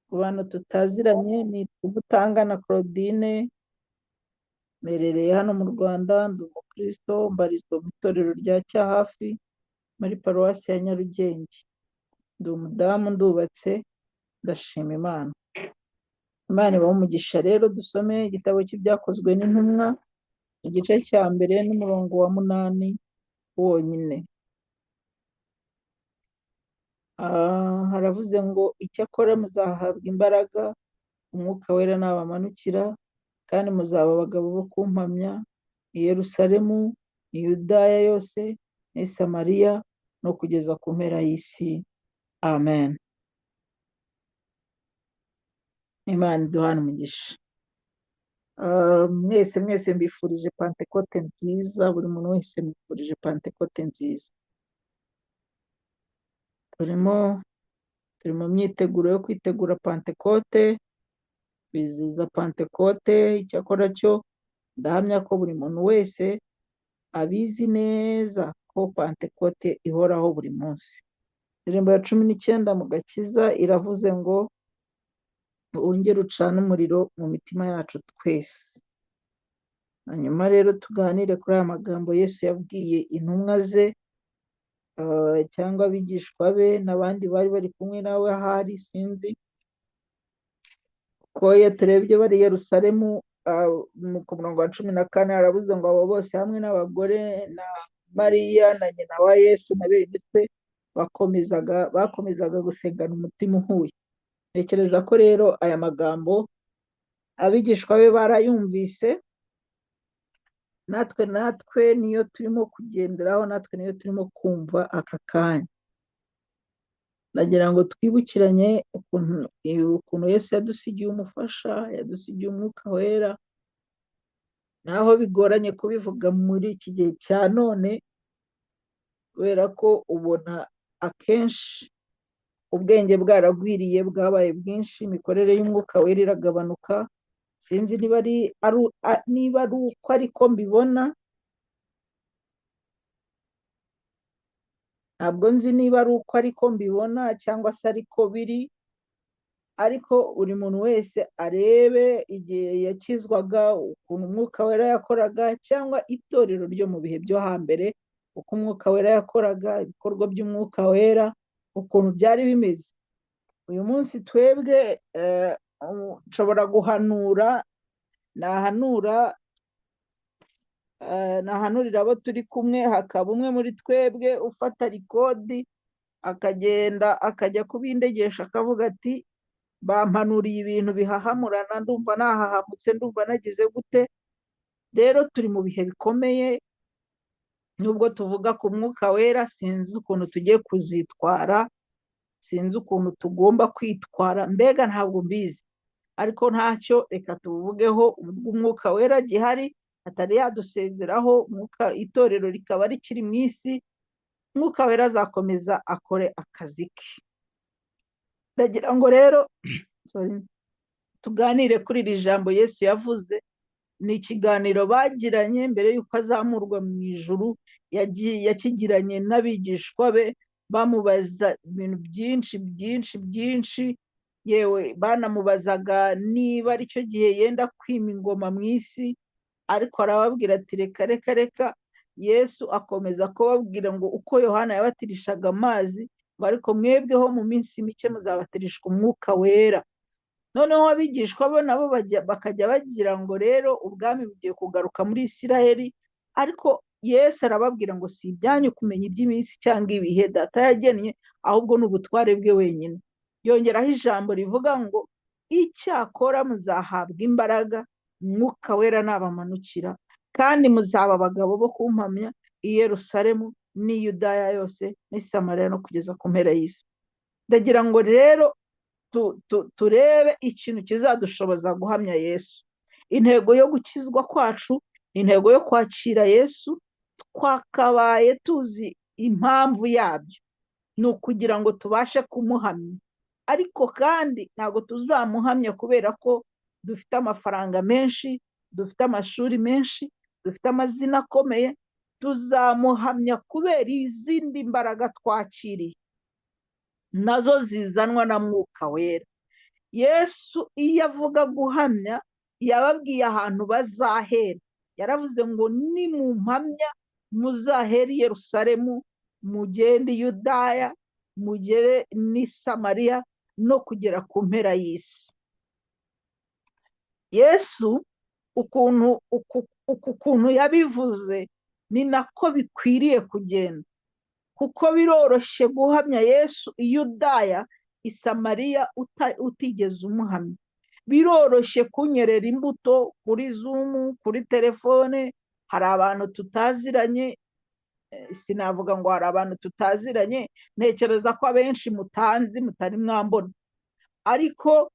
Ku bantu tutaziranye, nitwa Umutangana Claudine, mperereye hano mu Rwanda, ndi umukristo, mbarizwa mu itorero rya Cyahafi muri paruwasi ya Nyarugenge. Ndi umudamu, ndubatse, ndashima Imana. Imana ibahe umugisha. Rero dusome igitabo cy'Ibyakozwe n'Intumwa, igice cya mbere n'umurongo wa 8 wonyine. Haravuze ngo icyakora muzahabwa imbaraga, Umwuka Wera nabamanukira, kandi muzaba abagabo bo kumpamya i Yerusalemu, i Yudaya yose n'i Samariya no kugeza ku mpera y'isi. Amen. Imana iduhane umugisha. Mwese mwese mbifurije Pantekote nziza, buri muntu wese mbifurije Pantekote nziza. Turi mu myiteguro yo kwitegura Pantekote, kwizihiza Pantekote. Icyakora cyo ndahamya ko buri muntu wese abizi neza ko Pantekote ihoraho buri munsi. Indirimbo ya 19 mu Gakiza iravuze ngo wongere ucane umuriro mu mitima yacu twese. Hanyuma rero tuganire kuri aya magambo Yesu yabwiye intumwa ze, cyangwa abigishwa be n'abandi bari bari kumwe nawe ahari, sinzi ko iyo turebye bari i Yerusalemu, ku murongo wa 14 haravuze ngo abo bose hamwe n'abagore na Mariya na nyina wa Yesu na bene se bakomezaga gusengana umutima uhuye. Ntekereza ko rero aya magambo abigishwa be barayumvise, natwe niyo turimo kugenderaho, natwe niyo turimo kumva aka kanya. Ndagira ngo twibukiranye ukuntu Yesu yadusigiye umufasha, yadusigiye Umwuka Wera. Naho bigoranye kubivuga muri iki gihe cya none, kubera ko ubona akenshi ubwenge bwaragwiriye, bwabaye bwinshi, imikorere y'Umwuka Wera iragabanuka. Sinzi niba ari uko ariko mbibona, ntabwo nzi niba ari uko ariko mbibona cyangwa se ariko biri, ariko buri muntu wese arebe igihe yakizwaga ukuntu Umwuka Wera yakoraga, cyangwa itorero ryo mu bihe byo hambere uko Umwuka Wera yakoraga, ibikorwa by'Umwuka Wera ukuntu byari bimeze. Uyu munsi twebwe nshobora guhanura, nahanurira abo turi kumwe, hakaba umwe muri twebwe ufata rikodi akagenda akajya kubindegesha akavuga ati bampanuriye ibintu bihahamurana, ndumva nahahamutse, ndumva nagize gute. Rero turi mu bihe bikomeye, nubwo tuvuga ku Mwuka Wera, sinzi ukuntu tugiye kuzitwara, sinzi ukuntu tugomba kwitwara, mbega ntabwo mbizi, ariko ntacyo, reka tuvugeho ubwo Umwuka Wera gihari atari yadusezeraho, itorero rikaba rikiri mu isi, Umwuka Wera azakomeza akore akazi ke. Ndagira ngo rero tuganire kuri iri jambo Yesu yavuze. Ni ikiganiro bagiranye mbere y'uko azamurwa mu ijuru, yakigiranye n'abigishwa be, bamubaza ibintu byinshi byinshi byinshi, yewe banamubazaga niba aricyo gihe yenda kwima ingoma mu isi, ariko arababwira ati reka reka reka. Yesu akomeza kubabwira ngo uko Yohana yabatirishaga amazi, ngo ariko mwebweho mu minsi mike muzabatirishwa Umwuka Wera. Noneho abigishwa bo nabo bakajya bagira ngo rero ubwami bugiye kugaruka muri Isiraheli, ariko Yesu arababwira ngo si ibyanyu kumenya iby'iminsi cyangwa ibihe data yagennye, ahubwo ni ubutware bwe wenyine. Yongeraho ijambo rivuga ngo icyakora muzahabwa imbaraga, Umwuka Wera nabamanukira, kandi muzaba abagabo bo kumpamya i Yerusalemu n'i Yudaya yose n'i Samariya no kugeza ku mpera y'isi. Ndagira ngo rero turebe ikintu kizadushoboza guhamya Yesu. Intego yo gukizwa kwacu, intego yo kwakira Yesu, twakabaye tuzi impamvu yabyo, ni ukugira ngo tubashe kumuhamya. Ariko kandi ntabwo tuzamuhamya kubera ko dufite amafaranga menshi, dufite amashuri menshi, dufite amazina akomeye. Tuzamuhamya kubera izindi mbaraga twakiriye, nazo zizanwa na Mwuka Wera. Yesu iyo avuga guhamya yababwiye ahantu bazahera. Yaravuze ngo nimumpamya muzahere i Yerusalemu, mugende i Yudaya, mugere n'i Samariya no kugera ku mpera y'isi. Yesu ukuntu uku kuntu yabivuze ni nako bikwiriye kugenda, kuko biroroshye guhamya Yesu i Yudaya, i Samariya utigeze umuhamya. Biroroshye kunyerera imbuto kuri Zoom, kuri telefone. Hari abantu tutaziranye, sinavuga ngo hari abantu tutaziranye, ntekereza ko abenshi mutanzi mutari mwambona, ariko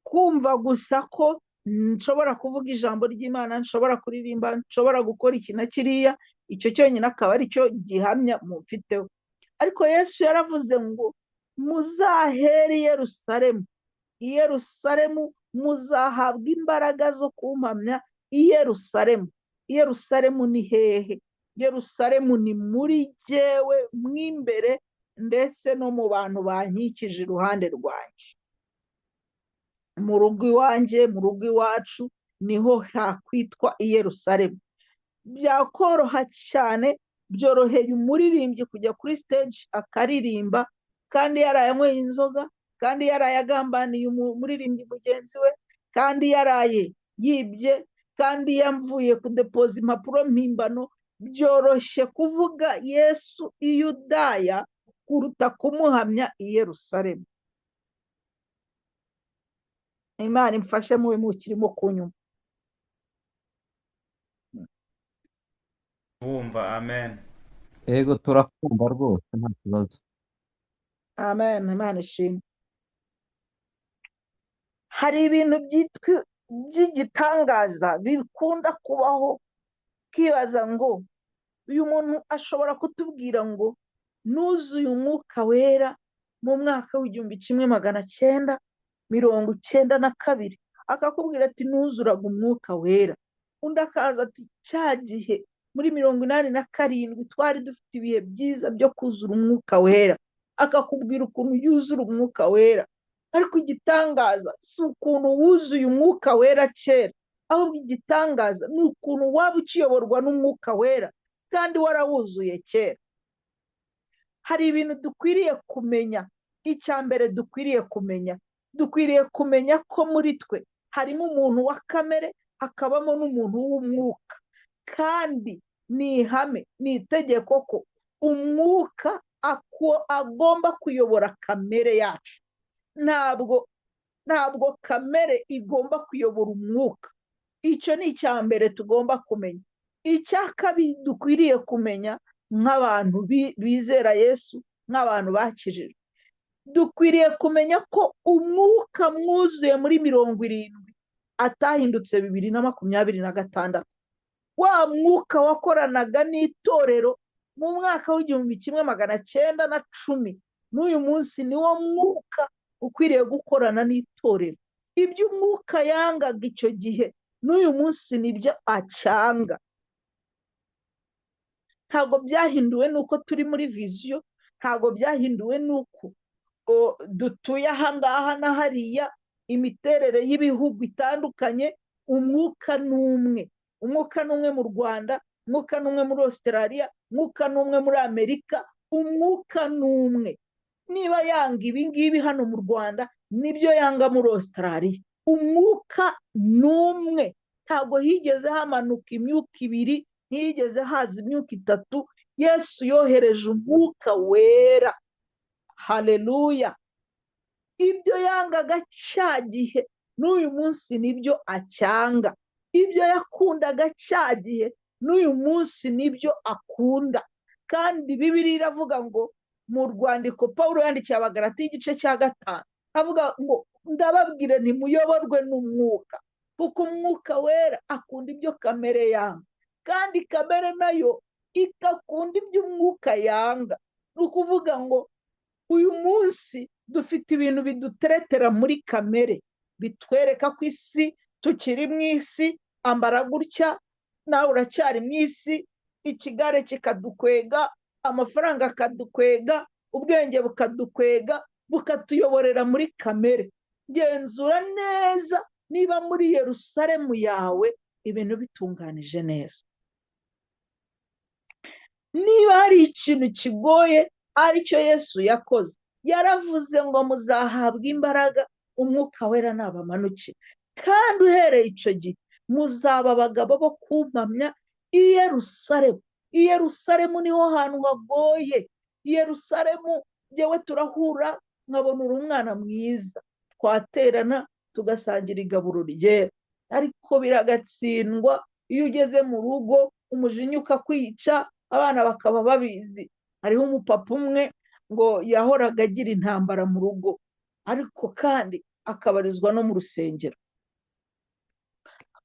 kumva gusa ko nshobora kuvuga ijambo ry'Imana, nshobora kuririmba, nshobora gukora iki na kiriya, icyo cyonyine akaba ari cyo gihamya mufiteho. Ariko Yesu yaravuze ngo muzahere i Yerusalemu, i Yerusalemu muzahabwa imbaraga zo kumpamya i Yerusalemu. I Yerusalemu ni hehe? Yerusalemu ni muri jyewe mw'imbere ndetse no mu bantu bankikije iruhande rwanjye. Mu rugo iwanjye, mu rugo iwacu niho hakwitwa i Yerusalemu. Byakoroha cyane, byoroheye umuririmbyi kujya kuri stage akaririmba kandi yaraye anyweye inzoga, kandi yaraye agambaniye umuririmbyi mugenzi we, kandi yaraye yibye, kandi yavuye kudepoza impapuro mpimbano. Byoroshye kuvuga Yesu i Yudaya kuruta kumuhamya i Yerusalemu. Imana imfashe mube mukirimo kunyuma. Bumva amen. Ego turakumva rwose nta kibazo. Amen, Imana ishimwe. Hari ibintu byitwa by'igitangaza bikunda kubaho, ukibaza ngo uyu muntu ashobora kutubwira ngo nuzuye umwuka wera mu mwaka w'1992, akakubwira ati nuzuraga umwuka wera. Undi akaza ati cya gihe muri 87 twari dufite ibihe byiza byo kuzura umwuka wera, akakubwira ukuntu yuzura umwuka wera. Ariko igitangaza si ukuntu wuzuye umwuka wera kera, ahubwo igitangaza ni ukuntu waba ukiyoborwa n'umwuka wera kandi warawuzuye kera. Hari ibintu dukwiriye kumenya. Icya mbere dukwiriye kumenya, dukwiriye kumenya ko muri twe harimo umuntu wa kamere, hakabamo n'umuntu w'umwuka. Kandi ni ihame, ni itegeko ko umwuka agomba kuyobora kamere yacu. Ntabwo kamere igomba kuyobora umwuka. Icyo ni icya mbere tugomba kumenya. Icya kabiri dukwiriye kumenya nk'abantu bizera Yesu, nk'abantu bakijijwe, dukwiriye kumenya ko umwuka mwuzuye muri 70 atahindutse 2026. Wa mwuka wakoranaga n'itorero mu mwaka w'1910 n'uyu munsi niwo mwuka ukwiriye gukorana n'itorero. Ibyo umwuka yangaga icyo gihe n'uyu munsi nibyo acyanga. Ntabwo byahinduwe nuko turi muri viziyo, ntabwo byahinduwe nuko dutuye aha ngaha na hariya, imiterere y'ibihugu itandukanye. Umwuka ni umwe. Umwuka ni umwe mu Rwanda, umwuka ni umwe muri Australia, umwuka ni umwe muri Amerika, umwuka ni umwe. Niba yanga ibi ngibi hano mu Rwanda, nibyo yanga muri Australia. Umwuka ni umwe. Ntabwo higeze hamanuka imyuka ibiri, ntiyigeze haza imyuka itatu. Yesu yohereje umwuka wera. Haleluya. Ibyo yangaga cya gihe n'uyu munsi nibyo acyanga. Ibyo yakundaga cya gihe n'uyu munsi nibyo akunda. Kandi Bibiliya iravuga ngo mu rwandiko Pawulo yandikiye Abagalatiya igice cya 5, avuga ngo ndababwire ntimuyoborwe n'umwuka, kuko umwuka wera akunda ibyo kamere yanga, kandi kamere nayo igakunda ibyo umwuka yanga. Ni ukuvuga ngo uyu munsi dufite ibintu biduteretera muri kamere, bitwereka ko isi tukiri mu isi, ambara gutya nawe uracyari mu isi, ikigare kikadukwega, amafaranga akadukwega, ubwenge bukadukwega, bukatuyoborera muri kamere. Genzura neza niba muri Yerusalemu yawe ibintu bitunganije neza. Niba hari ikintu kigoye aricyo Yesu yakoze, yaravuze ngo muzahabwa imbaraga umwuka wera nabamanukira, kandi uhereye icyo gihe muzaba abagabo bo kumpamya i Yerusalemu. I Yerusalemu niho hantu hagoye. I Yerusalemu njyewe turahura nkabona uri umwana mwiza, twaterana tugasangira igaburo ryera, ariko biragatsindwa iyo ugeze mu rugo umujinya ukakwica, abana bakaba babizi. Hariho umupapa umwe ngo yahoraga agira intambara mu rugo, ariko kandi akabarizwa no mu rusengero.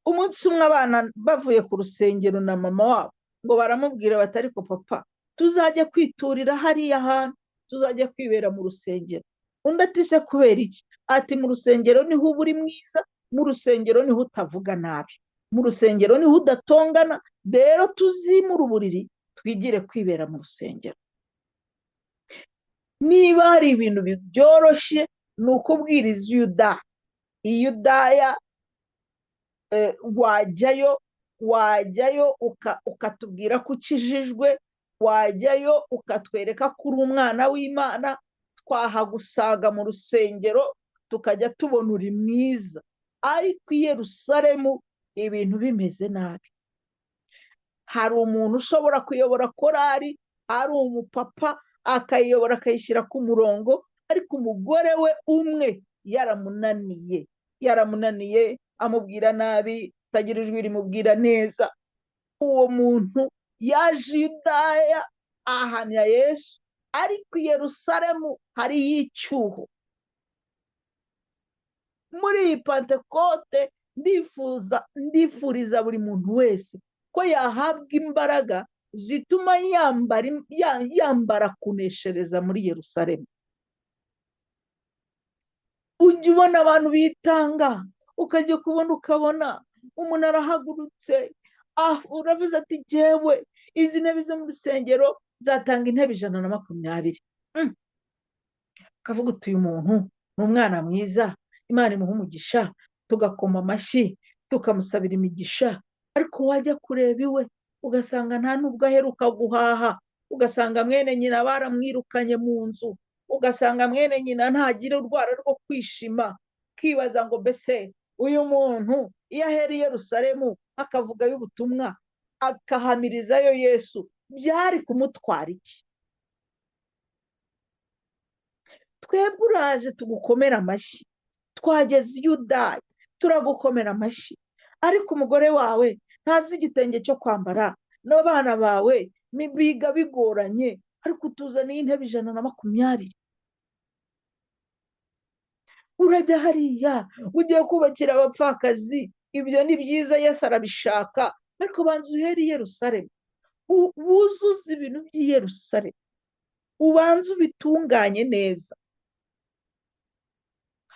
Umunsi umwe abana bavuye ku rusengero na mama wabo ngo baramubwira bati ariko papa tuzajya kwiturira hariya hantu, tuzajya kwibera mu rusengero. Undi ati se kubera iki? Ati mu rusengero niho uba uri mwiza, mu rusengero niho utavuga nabi, mu rusengero niho udatongana, rero tuzimure uburiri twigire kwibera mu rusengero. Niba hari ibintu byoroshye ni ukubwiriza Yudaya. Iyudaya wajyayo ukatubwira ko ukijijwe, wajyayo ukatwereka ko uri umwana w'Imana, twahagusaga mu rusengero tukajya tubona uri mwiza. Ariko i Yerusalemu ibintu bimeze nabi. Hari umuntu ushobora kuyobora korari ari umupapa akayiyobora akayishyira ku murongo, ariko umugore we umwe yaramunaniye amubwira nabi, atagira ijwi rimubwira neza. Uwo muntu yaje Yudaya ahamya Yesu, ariko i Yerusalemu hariyo icyuho. Muri iyi Pantekote ndifuriza buri muntu wese ko yahabwa imbaraga zituma yambara kuneshereza muri Yerusalemu. Ujya ubona abantu bitanga, ukajya kubona ukabona umuntu arahagurutse, uravuze ati jyewe izi ntebe zo mu rusengero nzatanga intebe 120. Ukavuga uti uyu muntu ni umwana mwiza, Imana imuha umugisha, tugakoma amashyi tukamusabira imigisha. Ariko wajya kureba iwe ugasanga nta nubwo aheruka guhaha, ugasanga mwene nyina baramwirukanye mu nzu, ugasanga mwene nyina ntagira urwara rwo kwishima, ukibaza ngo mbese uyu muntu iyo ahera i Yerusalemu akavugayo ubutumwa akahamirizayo Yesu, byari kumutwara iki? Twebwe uraje tugukomera amashyi, twageze Yudaya turagukomera amashyi, ariko umugore wawe ntazi igitenge cyo kwambara, n'abana bawe biga bigoranye, ariko utuzaniye intebe 120. Urajya hariya ugiye kubakira abapfakazi, ibyo ni byiza, Yesu arabishaka, ariko banza uhere i Yerusalemu, wuzuze ibintu by'i Yerusalemu, ubanze ubitunganye neza.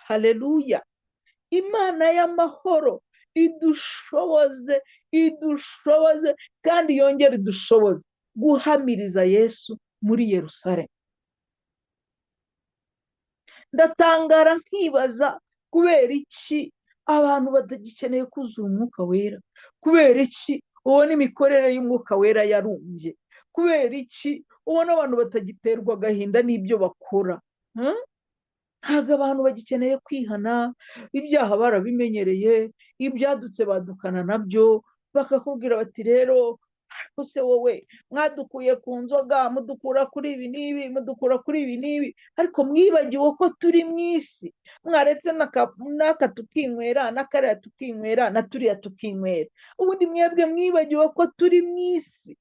Haleluya! Imana y'amahoro idushoboze, idushoboze kandi yongere idushoboze guhamiriza Yesu muri Yerusalemu. Ndatangara nkibaza kubera iki abantu batagikeneye kuzura umwuka wera, kubera iki ubona imikorere y'umwuka wera yarumbye, kubera iki ubona abantu batagiterwa agahinda n'ibyo bakora. Ntabwo abantu bagikeneye kwihana, ibyaha barabimenyereye, ibyadutse badukana nabyo, bakakubwira bati rero ariko se wowe mwadukuye ku nzoga, mudukura kuri ibi n'ibi, mudukura kuri ibi n'ibi, ariko mwibagiwe ko turi mu isi, mwaretse n'aka tukinywera, n'akariya tukinywera, na turiya tukinywera, ubundi mwebwe mwibagiwe ko turi mu isi.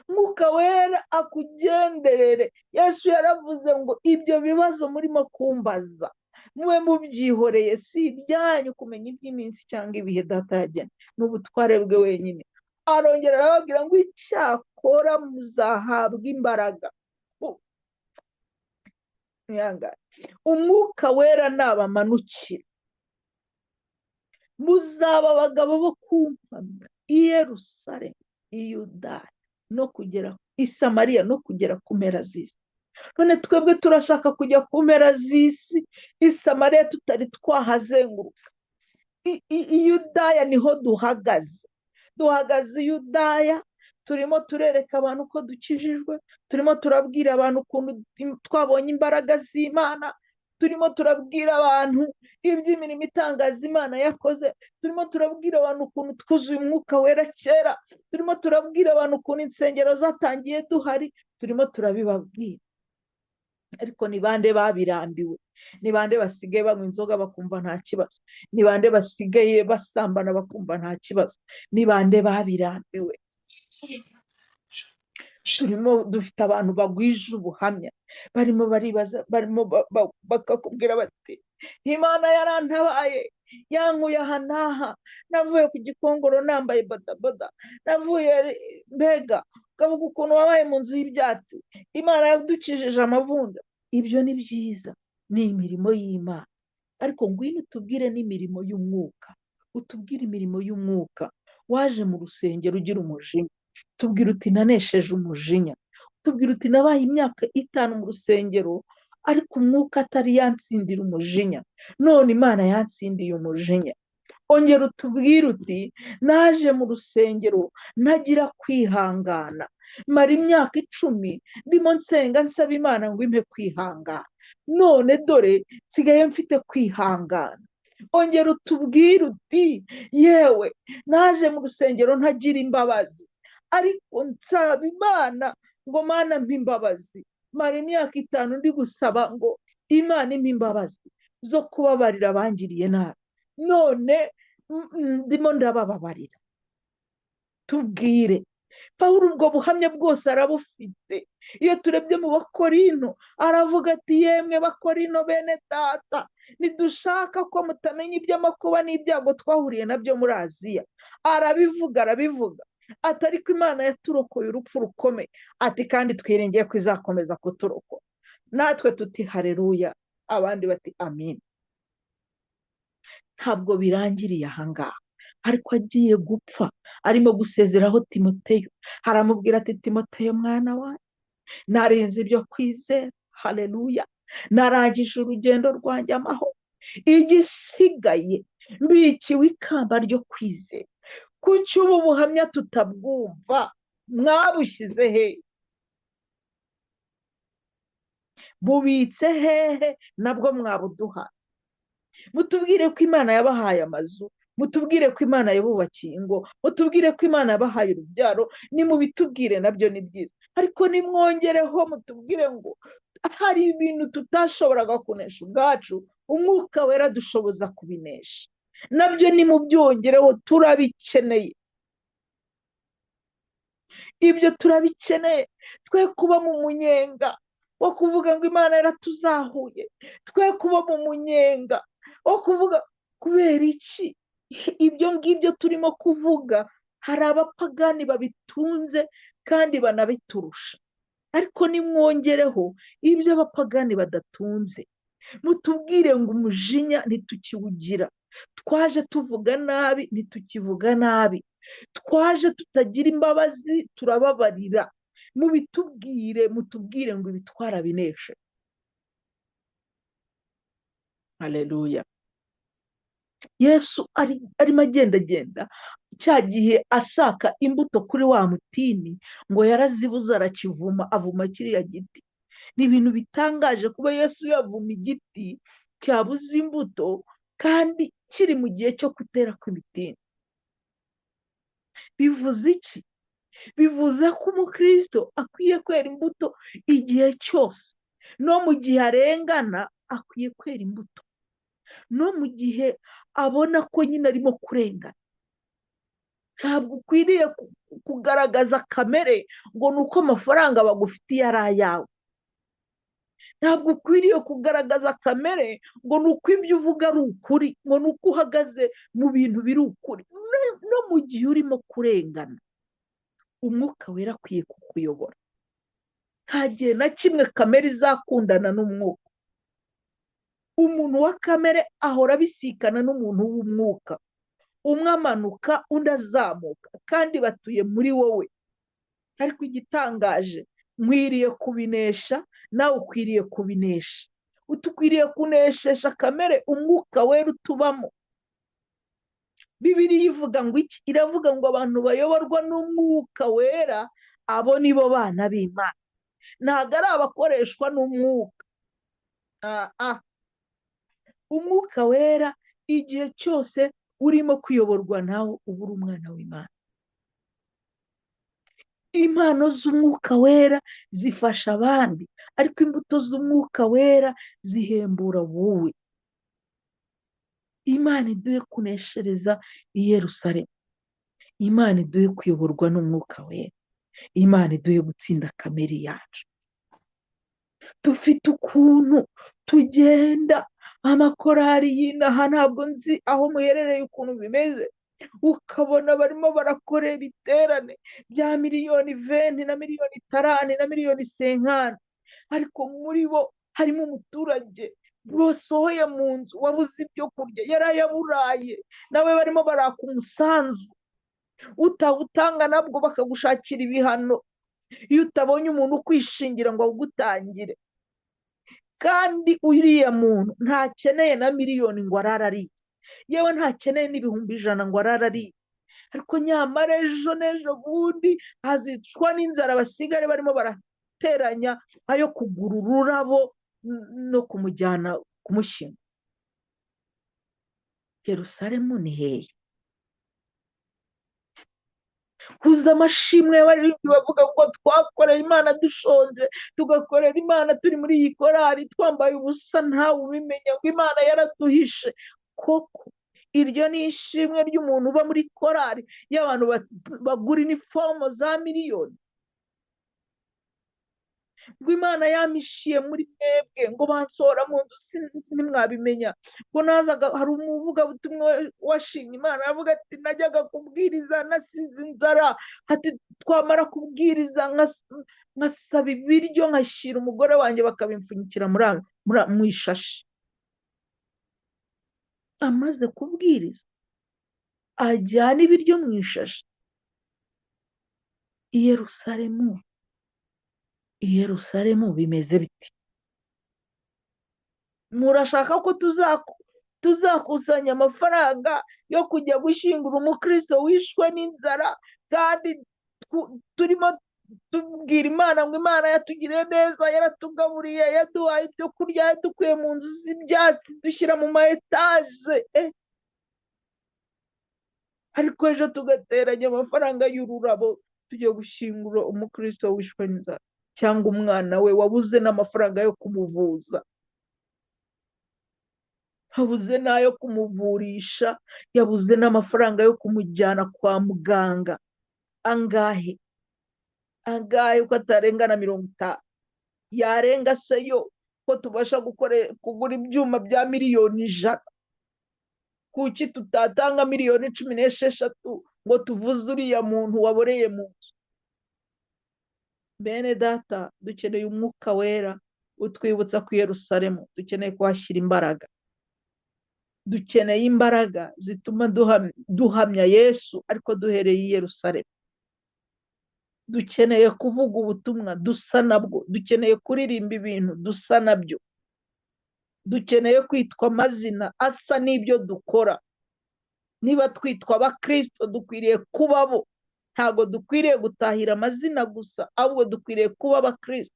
Mwuka wera akugenderere. Yesu yaravuze ngo ibyo bibazo murimo kumbaza mube mubyihoreye, si ibyanyu kumenya iby'iminsi cyangwa ibihe data yagena, ni ubutware bwe wenyine. Arongera arababwira ngo icyakora muzahabwa imbaraga. Umwuka wera nabamanukira, muzaba abagabo bo kumpamya i Yerusalemu, i Yudaya no kugera i Samariya no kugera ku mpera z'isi. None twebwe turashaka kujya ku mpera z'isi, i Samariya tutari twahazenguruka. I Yudaya niho duhagaze, duhagaze i Yudaya, turimo turereka abantu ko dukijijwe, turimo turabwira abantu ukuntu twabonye imbaraga z'Imana, turimo turabwira abantu iby'imirimo itangaza Imana yakoze, turimo turabwira abantu ukuntu twuzuye umwuka wera kera, turimo turabwira abantu ukuntu insengero zatangiye duhari, turimo turabibabwira. Ariko ni bande babirambiwe? Ni bande basigaye banywa inzoga bakumva nta kibazo? Ni bande basigaye basambana bakumva nta kibazo? Ni bande babirambiwe? Turimo dufite abantu bagwije ubuhamya, barimo baribaza, barimo bakakubwira bati Imana yarantabaye, yankuye aha n'aha, navuye ku Gikongoro nambaye bodaboda, navuye mbega, ukavuga ukuntu wabaye mu nzu y'ibyatsi, Imana yadukijije amavunja. Ibyo ni byiza, ni imirimo y'Imana. Ariko ngwino utubwire n'imirimo y'umwuka, utubwire imirimo y'umwuka. Waje mu rusengero ugira umujinya, tubwire uti nanesheje umujinya, tubwire uti nabaye imyaka 5 mu rusengero ariko umwuka atari yansindira umujinya, none Imana yansindiye umujinya. Ongera utubwire uti naje mu rusengero ntagira kwihangana, mara imyaka 10 ndimo nsenga nsaba Imana ngo impe kwihangana, none dore nsigaye mfite kwihangana. Ongera utubwire uti yewe naje mu rusengero ntagira imbabazi, ariko nsaba Imana ngo Mana mpa imbabazi, mara imyaka 5 ndi gusaba ngo Imana impe imbabazi zo kubabarira abangiriye nabi, none ndimo ndabababarira. Tubwire. Pawulo ubwo buhamya bwose arabufite. Iyo turebye mu Bakorinto aravuga ati yemwe Bakorinto bene data, ntidushaka ko mutamenya iby'amakuba n'ibyago twahuriye nabyo muri Aziya. Arabivuga, arabivuga ati ariko Imana yaturokoye urupfu rukomeye, ati kandi twiringiye ko izakomeza kuturokora. Natwe tuti haleluya, abandi bati amin. Ntabwo birangiriye ahangaha, ariko agiye gupfa arimo gusezeraho Timoteyo, aramubwira ati Timoteyo mwana wanjye, narinze ibyo kwizera, haleluya, narangije urugendo rwanjye amahoro, igisigaye mbikiwe ikamba ryo kwizera. Kuki ubu buhamya tutabwumva? Mwabushyize he? Bubitse hehe? Nabwo mwabuduha. Mutubwire ko Imana yabahaye amazu, mutubwire ko Imana yabubakiye ingo, mutubwire ko Imana yabahaye urubyaro, nimubitubwire nabyo ni byiza. Ariko nimwongereho mutubwire ngo hari ibintu tutashoboraga kunesha ubwacu, umwuka wera dushoboza kubinesha. Nabyo nimubyongereho, turabikeneye. Ibyo turabikeneye. Twe kuba mu munyenga wo kuvuga ngo Imana yaratuzahuye, twe kuba mu munyenga wo kuvuga kubera iki ibyo ngibyo turimo kuvuga. Hari abapagani babitunze kandi banabiturusha, ariko nimwongereho ibyo abapagani badatunze. Mutubwire ngo umujinya ntitukiwugira, twaje tuvuga nabi ntitukivuga nabi, twaje tutagira imbabazi turababarira. Mubitubwire, mutubwire ngo ibi twarabineshe. Haleluya. Yesu arimo agendagenda cya gihe ashaka imbuto kuri wa mutini, ngo yarazibuze arakivuma, avuma kiriya giti. Ni ibintu bitangaje kuba Yesu yavuma igiti cyabuze imbuto kandi kiri mu gihe cyo kutera kw'imitini. Bivuze iki? Bivuze ko umukristo akwiye kwera imbuto igihe cyose, no mu gihe arengana akwiye kwera imbuto, no mu gihe abona ko nyine arimo kurengana. Ntabwo ukwiriye kugaragaza kamere ngo ni uko amafaranga bagufitiye ari ayawe. Ntabwo ukwiriye kugaragaza kamere ngo ni uko ibyo uvuga ari ukuri, ngo ni uko uhagaze mu bintu biri ukuri. No mu gihe urimo kurengana, umwuka wera akwiye kukuyobora. Nta gihe na kimwe kamere izakundana n'umwuka. Umuntu wa kamere ahora abisikana n'umuntu w'umwuka, umwe amanuka undi azamuka, kandi batuye muri wowe. Ariko igitangaje, nkwiriye kubinesha Nawe ukwiriye kubinesha. Utukwiriye kuneshesha kamere umwuka wera utubamo. Bibiliya ivuga ngo iki? Iravuga ngo abantu bayoborwa n'umwuka wera abo nibo bana b'Imana. Ntabwo ari abakoreshwa n'umwuka. Umwuka wera igihe cyose urimo kuyoborwa nawe uba uri umwana w'Imana. Impano z'umwuka wera zifasha abandi, ariko imbuto z'umwuka wera zihembura wowe. Imana iduhe kuneshereza i Yerusalemu. Imana iduhe kuyoborwa n'umwuka wera. Imana iduhe gutsinda kamere yacu. Dufite ukuntu tugenda amakorari y'inaha, ntabwo nzi aho muherereye ukuntu bimeze, ukabona barimo barakora ibiterane bya miliyoni 20 na miliyoni 30 na miliyoni 50, ariko muri bo harimo umuturage basohoye mu nzu wabuze ibyo kurya, yarayaburaye, nawe barimo baraka umusanzu, utawutanga nabwo bakagushakira ibihano iyo utabonye umuntu ukwishingira ngo awugutangire. Kandi uriya muntu ntakeneye na miliyoni ngo arare ariye, yewe ntakeneye n'ibihumbi 100 ngo arare ariye, ariko nyamara ejo n'ejo bundi azicwa n'inzara, basigare barimo barateranya ayo kugura ururabo no kumujyana kumushyingura. Yerusalemu ni hehe? Kuza amashimwe y'abaririmbyi bavuga ngo twakoreye Imana dushonje, tugakorera Imana turi muri iyi korari twambaye ubusa ntawe ubimenya, ngo Imana yaraduhishe. Koko iryo ni ishimwe ry'umuntu uba muri korari y'abantu bagura inifomo za miliyoni, ngo Imana yamishiye muri mwebwe, ngo bansohora mu nzu ntimwabimenya, ngo nazaga. Hari umuvugabutumwa washimye Imana aravuga ati najyaga kubwiriza nasize inzara, ati twamara kubwiriza nkasaba ibiryo nkashyira umugore wanjye bakabimpfunyikira mu ishashi. Amaze kubwiriza ajyana ibiryo mu ishashi. I Yerusalemu, i Yerusalemu bimeze biti? Murashaka ko tuzakusanya amafaranga yo kujya gushyingura umukristo wishwe n'inzara, kandi turimo tubwira Imana ngo Imana yatugiriye neza, yaratugaburiye, yaduhaye ibyo kurya, yadukuye mu nzu z'ibyatsi dushyira mu ma etaje, ariko ejo tugateranya amafaranga y'ururabo tujya gushyingura umukristo wishwe n'inzara, cyangwa umwana we wabuze n'amafaranga yo kumuvuza, yabuze n'ayo kumuvurisha, yabuze n'amafaranga yo kumujyana kwa muganga. Angahe? Angahe uko atarenga na 50? Yarenga se yo ko tubasha kugura ibyuma bya miliyoni 100? Kuki tutatanga miliyoni 16 ngo tuvuze uriya muntu waboreye mu nzu? Bene data, dukeneye umwuka wera utwibutsa ku Yerusalemu. Dukeneye kuhashyira imbaraga, dukeneye imbaraga zituma duhamya Yesu, ariko duhereye i Yerusalemu. Dukeneye kuvuga ubutumwa dusa nabwo, dukeneye kuririmba ibintu dusa nabyo, dukeneye kwitwa amazina asa n'ibyo dukora. Niba twitwa abakristo dukwiriye kuba bo. Ntabwo dukwiriye gutahira amazina gusa, ahubwo dukwiriye kuba abakristo.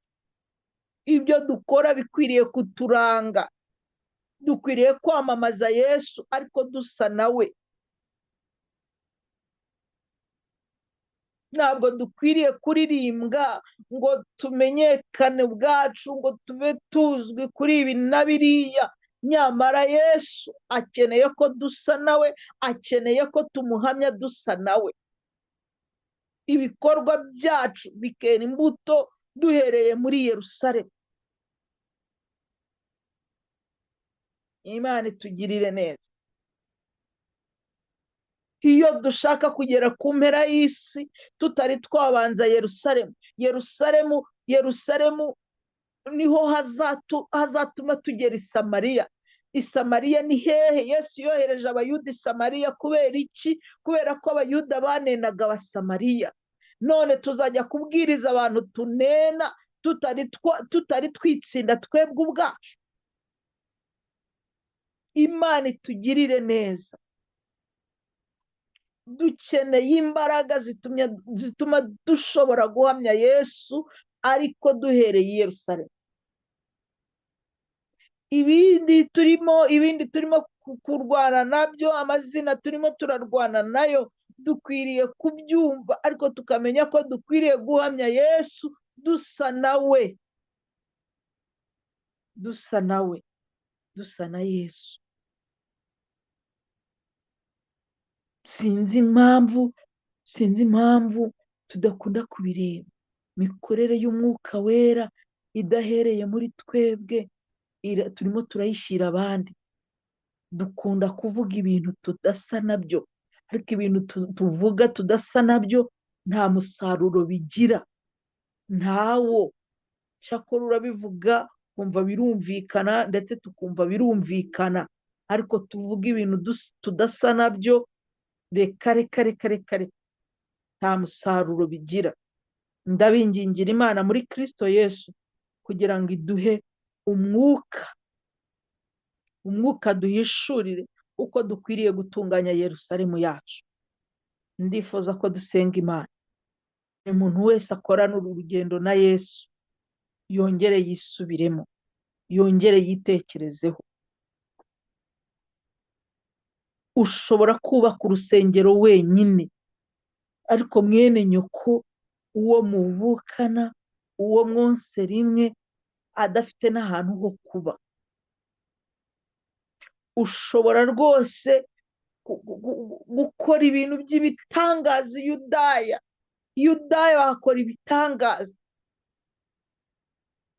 Ibyo dukora bikwiriye kuturanga. Dukwiriye kwamamaza Yesu ariko dusa nawe. Ntabwo dukwiriye kuririmbwa ngo tumenyekane ubwacu, ngo tube tuzwi kuri ibi na biriya. Nyamara Yesu akeneye ko dusa nawe, akeneye ko tumuhamya dusa nawe. Ibikorwa byacu bikera imbuto duhereye muri Yerusalemu. Imana itugirire neza. Iyo dushaka kugera ku mpera y'isi tutari twabanza Yerusalemu, Yerusalemu, Yerusalemu niho hazatuma tugera i Samariya. I Samariya ni hehe? Yesu yohereje Abayuda i Samariya kubera iki? Kubera ko Abayuda banenaga Abasamariya. None tuzajya kubwiriza abantu tunena, tutari twitsinda twebwe ubwacu. Imana itugirire neza. Dukeneye imbaraga zituma dushobora guhamya Yesu, ariko duhereye i Yerusalemu. Ibindi turimo kurwana nabyo, amazina turimo turarwana nayo, dukwiriye kubyumva, ariko tukamenya ko dukwiriye guhamya Yesu dusa nawe, dusa nawe, dusa na Yesu. Sinzi impamvu tudakunda kubireba. Imikorere y'Umwuka Wera idahereye muri twebwe, turimo turayishyira abandi. Dukunda kuvuga ibintu tudasa nabyo, ariko ibintu tuvuga tudasa nabyo nta musaruro bigira, ntawo. Cyakora urabivuga kumva birumvikana, ndetse tukumva birumvikana, ariko tuvuga ibintu tudasa nabyo, reka reka reka reka reka, nta musaruro bigira. Ndabingingira Imana muri Kristo Yesu kugira ngo iduhe umwuka duhishurire uko dukwiriye gutunganya Yerusalemu yacu. Ndifuza ko dusenga Imana. Umuntu wese akorana urugendo na Yesu yongere yisubiremo, yongere yitekerezeho. Ushobora kubaka urusengero wenyine, ariko mwene nyoko, uwo muvukana, uwo mwonse rimwe, adafite n'ahantu ho kuba. Ushobora rwose gukora ibintu by'ibitangaza. Yudaya bakora ibitangaza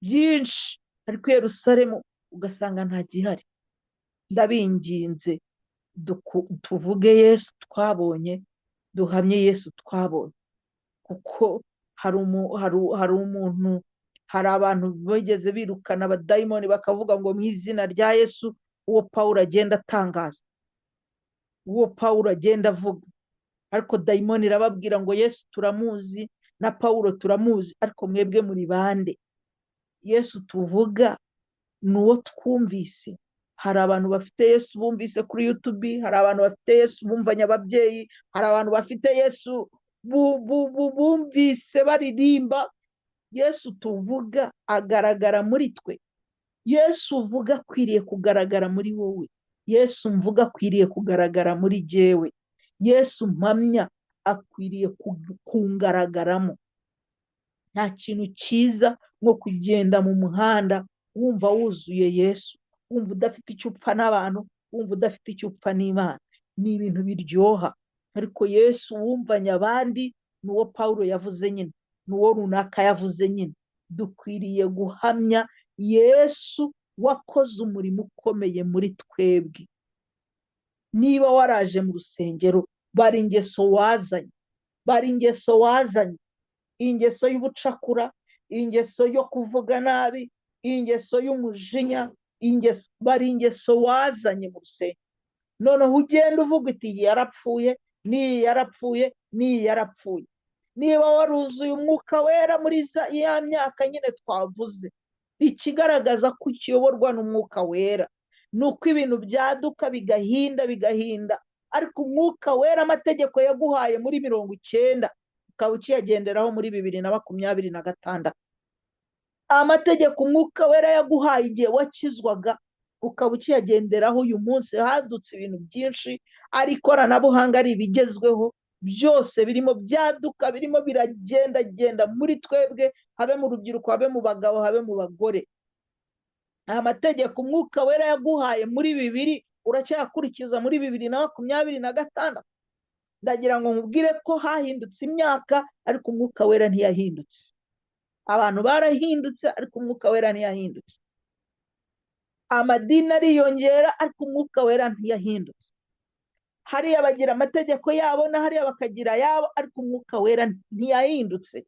byinshi, ariko Yerusalemu ugasanga nta gihari. Ndabinginze tuvuge Yesu twabonye, duhamye Yesu twabonye, kuko hari umuntu, hari abantu bigeze birukana abadayimoni bakavuga ngo mu izina rya Yesu, uwo Pawulo agenda atangaza, uwo Pawulo agenda avuga, ariko dayimoni irababwira ngo Yesu turamuzi na Pawulo turamuzi, ariko mwebwe muri bande? Yesu tuvuga ni uwo twumvise. Hari abantu bafite Yesu bumvise kuri YouTube, hari abantu bafite Yesu bumvanye ababyeyi, hari abantu bafite Yesu bumvise baririmba. Yesu tuvuga agaragara muri twe. Yesu uvuga akwiriye kugaragara muri wowe. Yesu mvuga akwiriye kugaragara muri jyewe. Yesu mpamya akwiriye kungaragaramo. Nta kintu cyiza nko kugenda mu muhanda wumva wuzuye Yesu, wumva udafite icyo upfa n'abantu, wumva udafite icyo upfa n'Imana. Ni ibintu biryoha. Ariko Yesu wumvanye abandi ni uwo Pawulo yavuze nyine, ni uwo runaka yavuze nyine. Dukwiriye guhamya Yesu wakoze umurimo ukomeye muri twebwe. Niba waraje mu rusengero, bari ingeso wazanye, bari ingeso wazanye, ingeso y'ubucakura, ingeso yo kuvuga nabi, ingeso y'umujinya, ingeso, bari ingeso wazanye mu rusengero. Noneho ugenda uvuga uti yarapfuye, n'iyi yarapfuye, n'iyi yarapfuye. Niba waruzuye Umwuka Wera muri ya myaka nyine twavuze, ikigaragaza ko ukiyoborwa n'Umwuka Wera ni uko ibintu byaduka bigahinda bigahinda, ariko Umwuka Wera amategeko yaguhaye muri 90 ukaba ukiyagenderaho muri 2026. Amategeko Umwuka Wera yaguhaye igihe wakizwaga ukaba ukiyagenderaho uyu munsi. Hadutse ibintu byinshi, ari ikoranabuhanga, ari ibigezweho, byose birimo byaduka, birimo biragendagenda muri twebwe, habe mu rubyiruko, habe mu bagabo, habe mu bagore. Amategeko Umwuka Wera yaguhaye muri 2000 uracyakurikiza muri 2026. Ndagira ngo nkubwire ko hahindutse imyaka, ariko Umwuka Wera ntiyahindutse. Abantu barahindutse, ariko Umwuka Wera ntiyahindutse. Amadini ariyongera, ariko Umwuka Wera ntiyahindutse. Hariya bagira amategeko yabo, na hariya bakagira ayabo, ariko Umwuka Wera ntiyahindutse.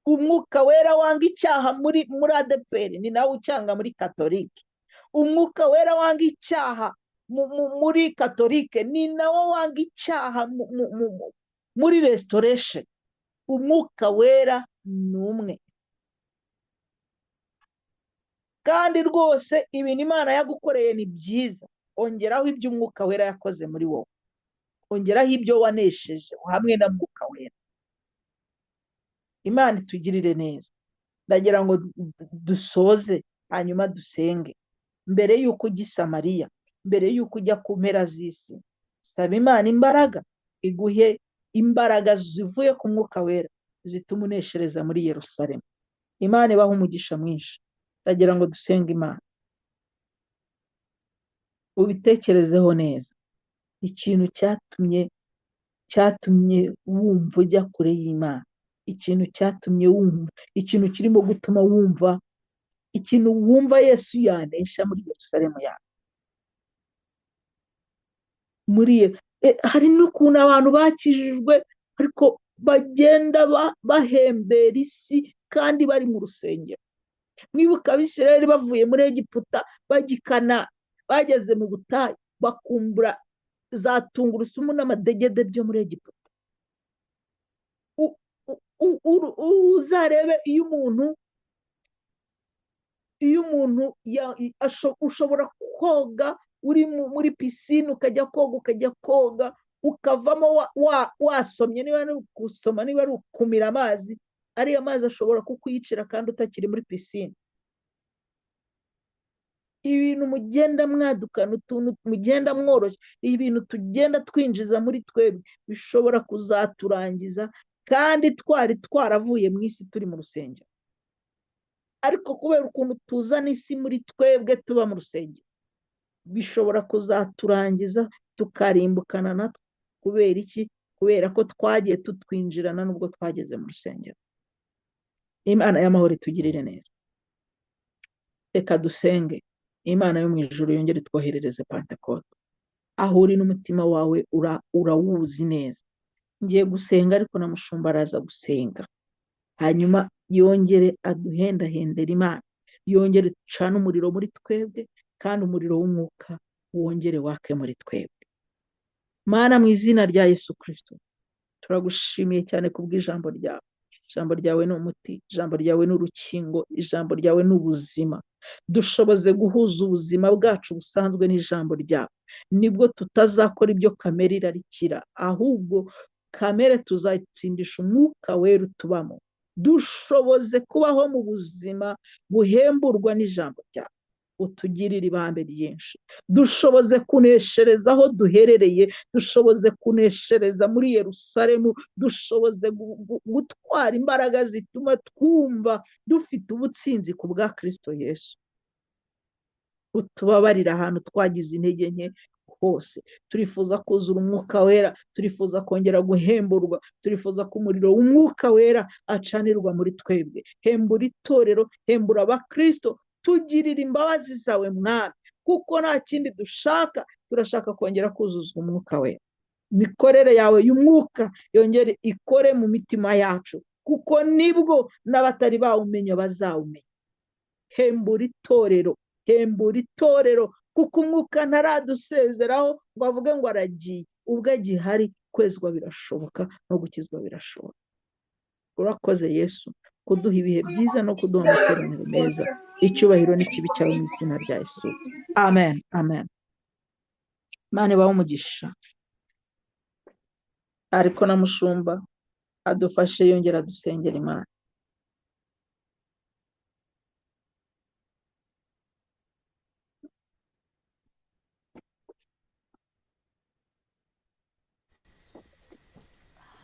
Umwuka Wera wanga icyaha muri ADEPR ni nawe ucyanga muri Katolike. Umwuka Wera wanga icyaha muri Katolike ni nawe wanga icyaha muri Restoration. Umwuka Wera ni umwe. Kandi rwose ibintu Imana yagukoreye ni byiza, ongeraho ibyo Umwuka Wera yakoze muri wowe, ongeraho ibyo wanesheje hamwe na Mwuka Wera. Imana itugirire neza. Ndagira ngo dusoze hanyuma dusenge. Mbere y'uko ujya i Samariya, mbere y'uko ujya ku mpera z'isi, saba Imana imbaraga, iguhe imbaraga zivuye ku Mwuka Wera zituma uneshereza muri Yerusalemu. Imana ibahe umugisha mwinshi. Ndagira ngo dusenge Imana. Ubitekerezeho neza. Ikintu cyatumye wumva ujya kure y'Imana, ikintu cyatumye wumva, ikintu kirimo gutuma wumva, ikintu wumva Yesu yanesha muri Yerusalemu yawe. Muri hari n'ukuntu abantu bakijijwe ariko bagenda bahembera isi kandi bari mu rusengero. Mwibuka Abisirayeli bavuye muri Egiputa bagikana, bageze mu butayu bakumbura za tungurusumu n'amadegede byo muri Egiputa. Uzarebe iyo umuntu ushobora koga uri muri pisine, ukajya koga ukavamo wasomye, niba ari gusoma, niba ari ukumira amazi, ariya mazi ashobora kukwicira kandi utakiri muri pisine. Ibintu mugenda mwadukana, utuntu mugenda mworoshye, ibintu tugenda twinjiza muri twebwe bishobora kuzaturangiza kandi twari twaravuye mu isi turi mu rusengero. Ariko kubera ukuntu tuzana isi muri twebwe tuba mu rusengero, bishobora kuzaturangiza tukarimbukana natwe. Kubera iki? Kubera ko twagiye tutwinjirana nubwo twageze mu rusengero. Imana y'amahoro itugirire neza. Reka dusenge. Imana yo mu ijuru yongere itwoherereze Pentekote. Aho uri n'umutima wawe urawuzi neza. Ngiye gusenga ariko na mushumba araza gusenga, hanyuma yongere aduhendahendera Imana, yongere ducane umuriro muri twebwe, kandi umuriro w'umwuka wongere wake muri twebwe. Mana, mu izina rya Yesu Kristo, turagushimiye cyane kubw'ijambo ryawe. Ijambo ryawe ni umuti, ijambo ryawe ni urukingo, ijambo ryawe ni ubuzima. Dushoboze guhuza ubuzima bwacu busanzwe n'ijambo ryawe, nibwo tutazakora ibyo kamere irarikira, ahubwo kamere tuzatsindisha Umwuka Wera utubamo. Dushoboze kubaho mu buzima buhemburwa n'ijambo ryawe, utugirire ibambe ryinshi. Dushoboze kuneshereza aho duherereye, dushoboze kuneshereza muri Yerusalemu, dushoboze gutwara imbaraga zituma twumva dufite ubutsinzi ku bwa Kristo Yesu. Utubabarira ahantu twagize intege nke hose. Turifuza kuzura Umwuka Wera, turifuza kongera guhemburwa, turifuza ko umuriro w'Umwuka Wera acanirwa muri twebwe. Hembura itorero, hembura abakristo, tugirira imbabazi zawe Mwami, kuko nta kindi dushaka, turashaka kongera kuzuzwa Umwuka Wera. Imikorere yawe y'Umwuka yongere ikore mu mitima yacu, kuko nibwo n'abatari bawumenya bazawumenya. Hembura itorero, hembura itorero, kuko Umwuka ntaradusezeraho ngo avuge ngo aragiye. Ubwo agihari kwezwa birashoboka no gukizwa birashoboka. Urakoze Yesu kuduha ibihe byiza no kuduha amateraniro meza. Icyubahiro n'ikibi cyawe mu izina rya Yesu. Amen, amen. Imana ibahe umugisha. Ariko na mushumba adufashe yongera dusengera Imana.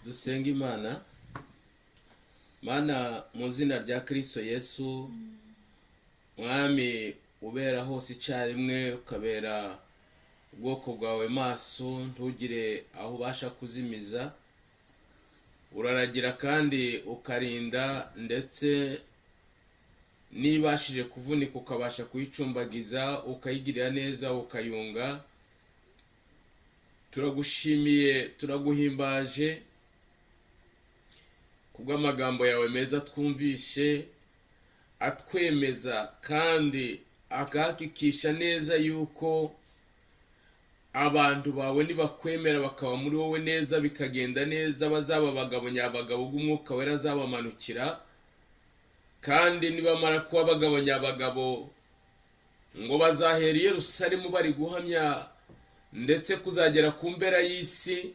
Dusenga Imana. Mana, mu izina rya Kristo Yesu, Mwami ubera hose icyarimwe, ukabera ubwoko bwawe maso, ntugire aho ubasha kuzimiza. Uraragira kandi ukarinda, ndetse nibashije kuvunika ukabasha kuyicumbagiza, ukayigirira neza, ukayunga. Turagushimiye, turaguhimbaje kubw'amagambo yawe meza twumvishe, atwemeza kandi akahakikisha neza yuko abantu bawe nibakwemera bakaba muri wowe neza, bikagenda neza, bazaba abagabo nyabagabo bw'Umwuka Wera azabamanukira. Kandi nibamara kuba abagabo nyabagabo Ngo bazahera i Yerusalemu bari guhamya ndetse kuzagera ku mpera y'isi,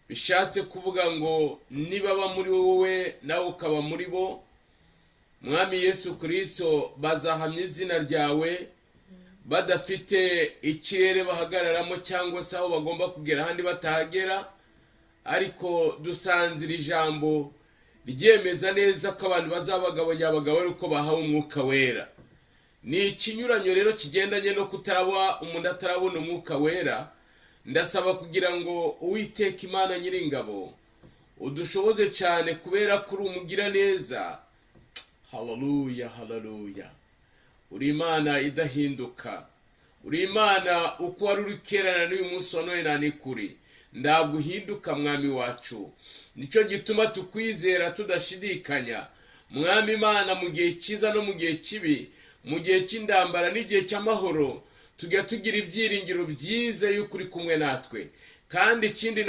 bishatse kuvuga ngo nibaba muri wowe nawe ukaba muri bo, Mwami Yesu Kristo, bazahamya izina ryawe badafite ikirere bahagararamo cyangwa se aho bagomba kugera ahandi batahagera. Ariko dusanze iri jambo ryemeza neza ko abantu bazabagabanya abagabo ari uko bahawe umwuka wera. Ni ikinyuranyo rero kigendanye no kutaraba umuntu atarabona umwuka wera. Ndasaba kugira ngo Uwiteka Imana Nyiringabo udushoboze cyane, kubera ko uri umugira neza. Haleluya, haleluya. Uri Imana idahinduka, uri Imana uko wari uri kera na n'uyu munsi wa none na nikuri, ntabwo uhinduka Mwami wacu. Nicyo gituma tukwizera tudashidikanya Mwami Imana, mu gihe cyiza no mu gihe kibi, mu gihe cy'indambara n'igihe cy'amahoro, tujya tugira ibyiringiro byiza yuko uri kumwe natwe. Kandi ikindi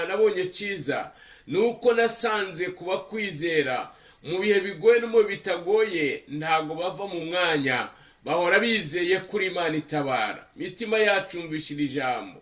nabonye cyiza ni uko nasanze kuba kwizera mu bihe bigoye no mu bitagoye ntabwo bava mu mwanya, bahora bizeye kuri Imana itabara. Imitima yacu yumvishira ijambo,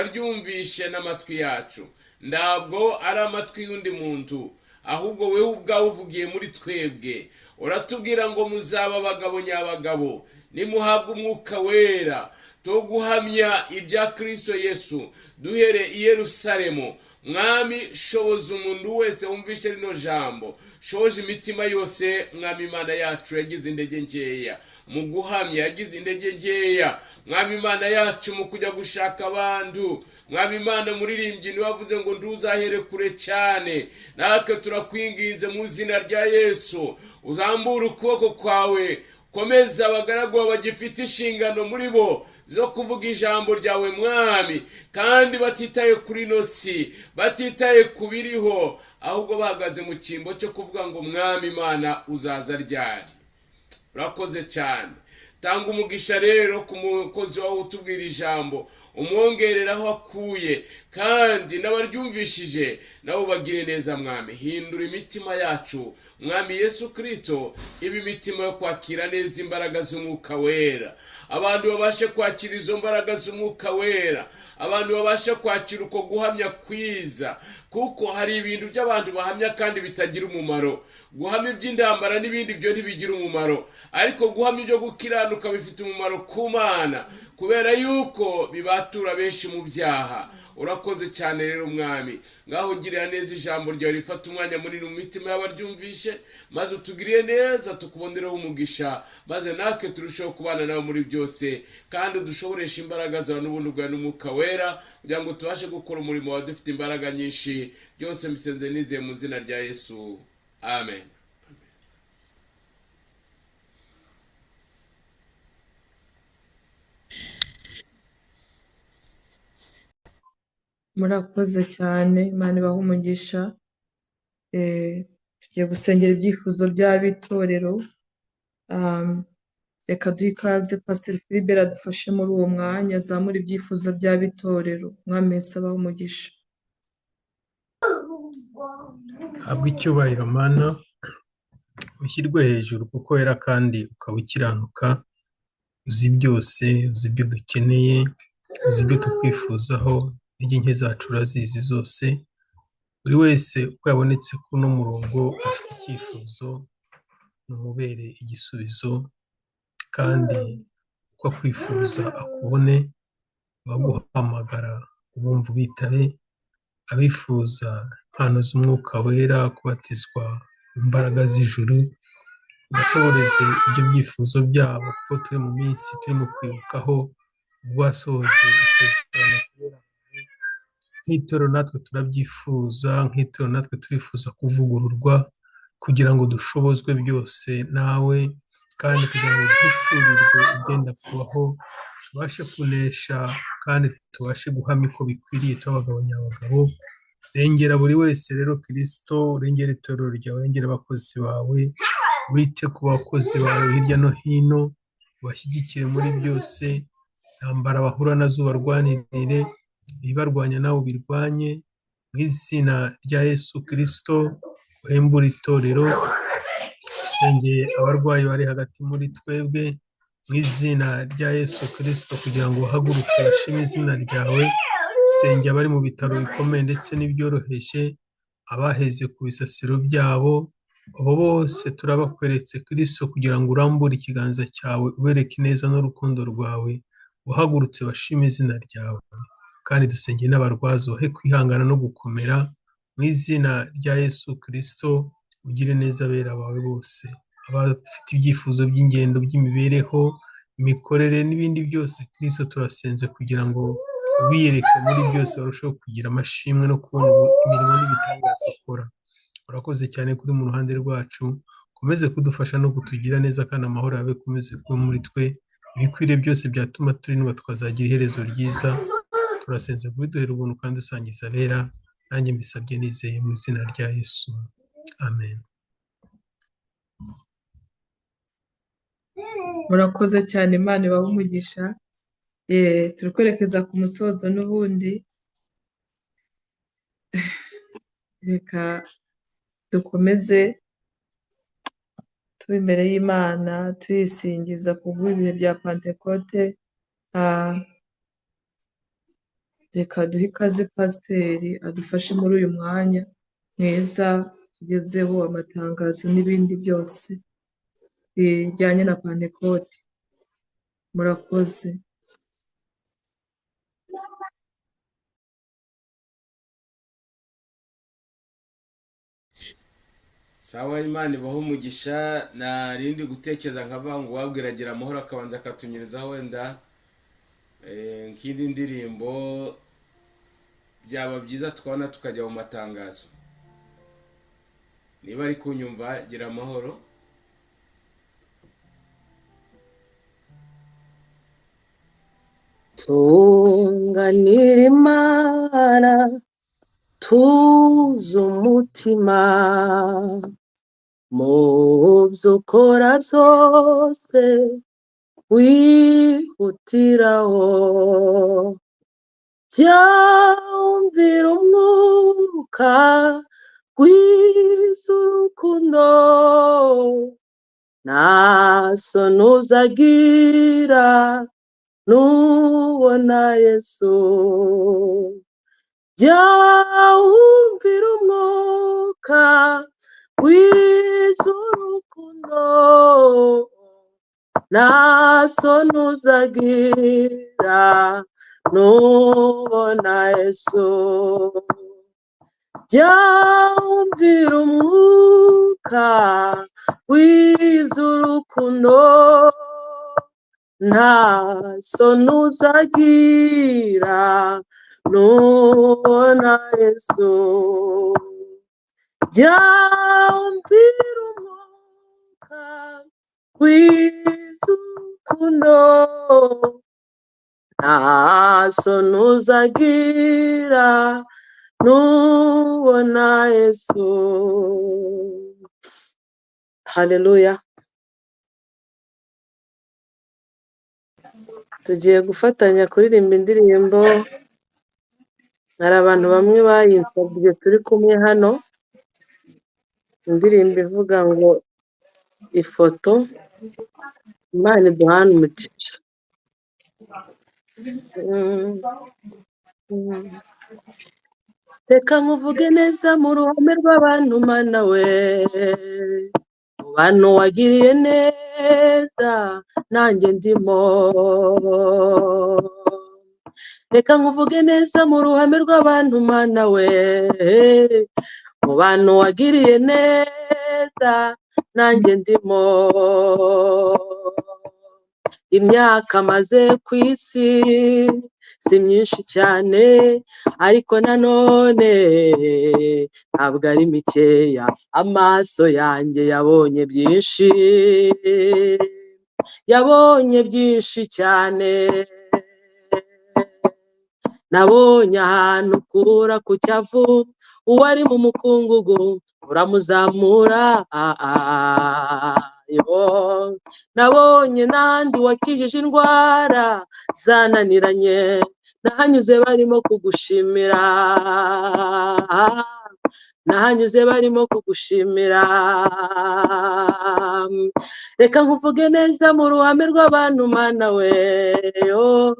turaryumvishe n'amatwi yacu, ntabwo ari amatwi y'undi muntu, ahubwo wewe ubwawe uvugiye muri twebwe. Uratubwira ngo muzaba abagabo nyabagabo nimuhabwa umwuka wera to guhamya ibya Kristo Yesu duhere i Yerusalemu. Mwami, shoboza umuntu wese wumvishe rino jambo, shoboje imitima yose Mwami Imana yacu yagize intege nkeya mu guhamya, yagize intege nkeya Mwami Imana yacu mu kujya gushaka abantu. Mwami Imana, muririmbyi niwe wavuze ngo ntuzahere kure cyane, natwe turakwinginze mu izina rya Yesu, uzambure ukuboko kwawe, komeza abagaragu bagifite inshingano muri bo zo kuvuga ijambo ryawe Mwami, kandi batitaye kuri ino si, batitaye ku biriho, ahubwo bahagaze mu cyimbo cyo kuvuga ngo Mwami Imana uzaza ryari. Urakoze cyane. Tanga umugisha rero ku mukozi wawe utubwira ijambo, umwongerera aho akuye, kandi n'abaryumvishije nabo bagire neza Mwami. Hindura imitima yacu Mwami Yesu Kristo, ibe imitima yo kwakira neza imbaraga z'umwuka wera, abantu babashe kwakira izo mbaraga z'umwuka wera, abantu babashe kwakira uko guhamya kwiza, kuko hari ibintu by'abantu bahamya kandi bitagira umumaro. Guhamya iby'indambara n'ibindi byo ntibigira umumaro, ariko guhamya ibyo gukiranuka bifite umumaro ku Mana, kubera yuko bibatura benshi mu byaha. Urakoze cyane rero Mwami, ngaho ugirira neza ijambo ryawe rifata umwanya munini mu mitima y'abaryumvishe, maze utugirire neza tukubonereho umugisha, maze natwe turusheho kubana nawe muri byose, kandi udushoboreshe imbaraga zawe n'ubuntu bwawe n'umwuka wera, kugira ngo tubashe gukora umurimo wawe dufite imbaraga nyinshi. Byose mbisenze nizeye mu izina rya Yesu, amen. Murakoze cyane, Imana ibahe umugisha. Tugiye gusengera ibyifuzo by'abitorero. Reka duhe ikaze Pastor Philibert adufashe muri uwo mwanya, azamure ibyifuzo by'abitorero. Mwami Yesu abahe umugisha. Habwa icyubahiro Mana, ushyirwe hejuru kuko wera kandi ukaba ukiranuka, uzi byose, uzi ibyo dukeneye, uzi ibyo tukwifuzaho, intege nke zacu urazizi zose. Buri wese uko yabonetse kuri uno murongo afite icyifuzo, numubere igisubizo, kandi uko akwifuza akubone, abaguhamagara ubumva ubitabe, abifuza impano z'umwuka wera, kubatizwa mu mbaraga z'ijuru, ubasohoreze ibyo byifuzo byabo, kuko turi mu minsi turimo kwibukaho ubwo wasohoje isezerano. Nk'itorero natwe turabyifuza, nk'itorero natwe turifuza kuvugururwa kugira ngo dushobozwe byose nawe, kandi kugira ngo duhishurirwe ibyenda kubaho, tubashe kunesha kandi tubashe guhamya uko bikwiriye tuba abagabo nyabagabo. Rengera buri wese rero Kristo, urengere itorero ryawe, urengere abakozi bawe, wite ku bakozi bawe hirya no hino, ubashyigikire muri byose, intambara bahura nazo barwanirire, ibibarwanya nawe ubirwanye, mu izina rya Yesu Kristo uhembure itorero. Usengeye abarwayi bari hagati muri twebwe, mu izina rya Yesu Kristo, kugira ngo bahagurutse bashime izina ryawe. Dusengeye abari mu bitaro bikomeye ndetse n'ibyoroheje, abaheze ku bisasiro byabo, abo bose turabakweretse Kristo, kugira ngo urambure ikiganza cyawe ubereke ineza n'urukundo rwawe, uhagurutse bashime izina ryawe. Kandi dusengeye n'abarwaza, ubahe kwihangana no gukomera mu izina rya Yesu Kristo, ugire neza abera bawe bose, abafite ibyifuzo by'ingendo, by'imibereho, imikorere n'ibindi byose. Kristo turasenze kugira ngo ubiyereke muri byose, barusheho kugira amashimwe no kubona imirimo n'ibitangaza ukora. Urakoze cyane kuri mu ruhande rwacu, ukomeze kudufasha no kutugira neza, kandi amahoro yawe akomeze kuba muri twe. Ibikwiriye byose byatuma turindwa tukazagira iherezo ryiza. Turasenze kubiduhera ubuntu kandi usangiza abera, nanjye mbisabye nizeye mu izina rya Yesu, amen. Murakoze cyane, Imana ibahe umugisha. Turi kwerekeza ku musozo n'ubundi, reka dukomeze tuba imbere y'Imana tuyisingiza kubw'ibihe bya Pantekote. Reka duhe ikaze pasiteri adufashe muri uyu mwanya mwiza, tugezeho amatangazo n'ibindi byose bijyanye na Pantekote. Murakoze. Sawa, Imana ibahe umugisha. Narindi gutekereza nkavuga ngo uwabwira agira amahoro akabanza akatunyurizaho wenda nk'indi ndirimbo, byaba byiza twabona tukajya mu matangazo. Niba ari kunyumva, gira amahoro. Tunganira Imana tuzi umutima, mu byo ukora byose wihutiraho, jya wumvira umwuka w'urukundo, nta soni uzagira nubona Yesu. Jya wumvira umwuka w'urukundo, nta soni uzagira nubona Yesu. Jya wumvira umwuka w'urukundo, nta soni uzagira nubona Yesu. Jya wumvira umwuka w'urukundo, nta soni uzagira nubona Yesu. Haleluya. Tugiye gufatanya kuririmba indirimbo. Hari abantu bamwe bayinsabye turi kumwe hano, indirimbo ivuga ngo ifoto. Imana iduhane umugisha. Reka nkuvuge neza mu ruhame rw'abantu, Mana we, mu bantu wagiriye neza nanjye ndimo. Reka nkuvuge neza mu ruhame rw'abantu, Mana we, mu bantu wagiriye neza nanjye ndimo. Imyaka maze ku isi si myinshi cyane, ariko nanone ntabwo ari mikeya. Amaso yanjye yabonye byinshi, yabonye byinshi cyane. Nabonye ahantu ukura ku cyavu, uwari mu mukungugu uramuzamura. Nabonye n'ahandi wakijije indwara zananiranye, nahanyuze barimo kugushimira. Nahanyuze barimo kugushimira. Reka nkuvuge neza mu ruhame rw'abantu Mana we, oh,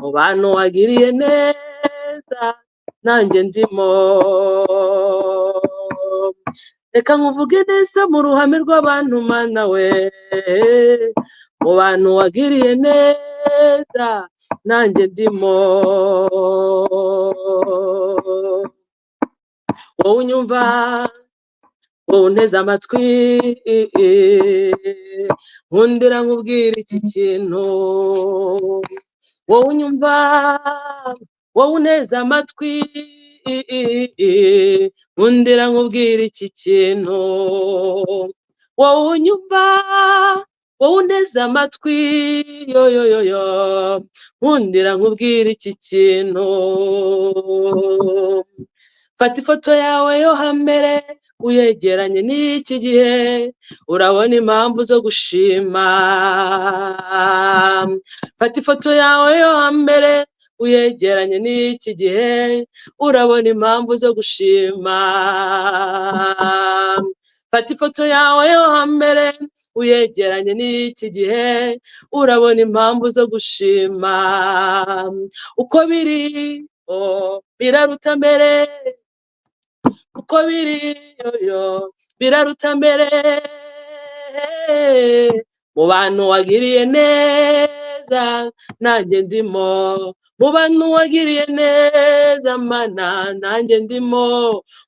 mu bantu wagiriye neza nanjye ndimo. Reka nkuvuge neza mu ruhame rw'abantu Mana we, mu bantu wagiriye neza nanjye ndimo. Wowe unyumva, wowe unteze amatwi, nkundira nkubwire iki kintu. Wowe unyumva, wowe unteze amatwi, nkundira nkubwire iki kintu. Wowe unyumva, wowe unteze amatwi, yo yo yo yo, nkundira nkubwire iki kintu. Fata ifoto yawe yo hambere uyegeranye n'iki gihe, urabona impamvu zo gushima. Fata ifoto yawe yo hambere uyegeranye n'iki gihe, urabona impamvu zo gushima. Fata ifoto yawe yo hambere uyegeranye n'iki gihe, urabona impamvu zo gushima. Uko biri, oh, biraruta mbere. Uko biri, yo, biraruta mbere. Mu bantu wagiriye neza nanjye ndimo. Mu bantu wagiriye neza Mana nanjye ndimo.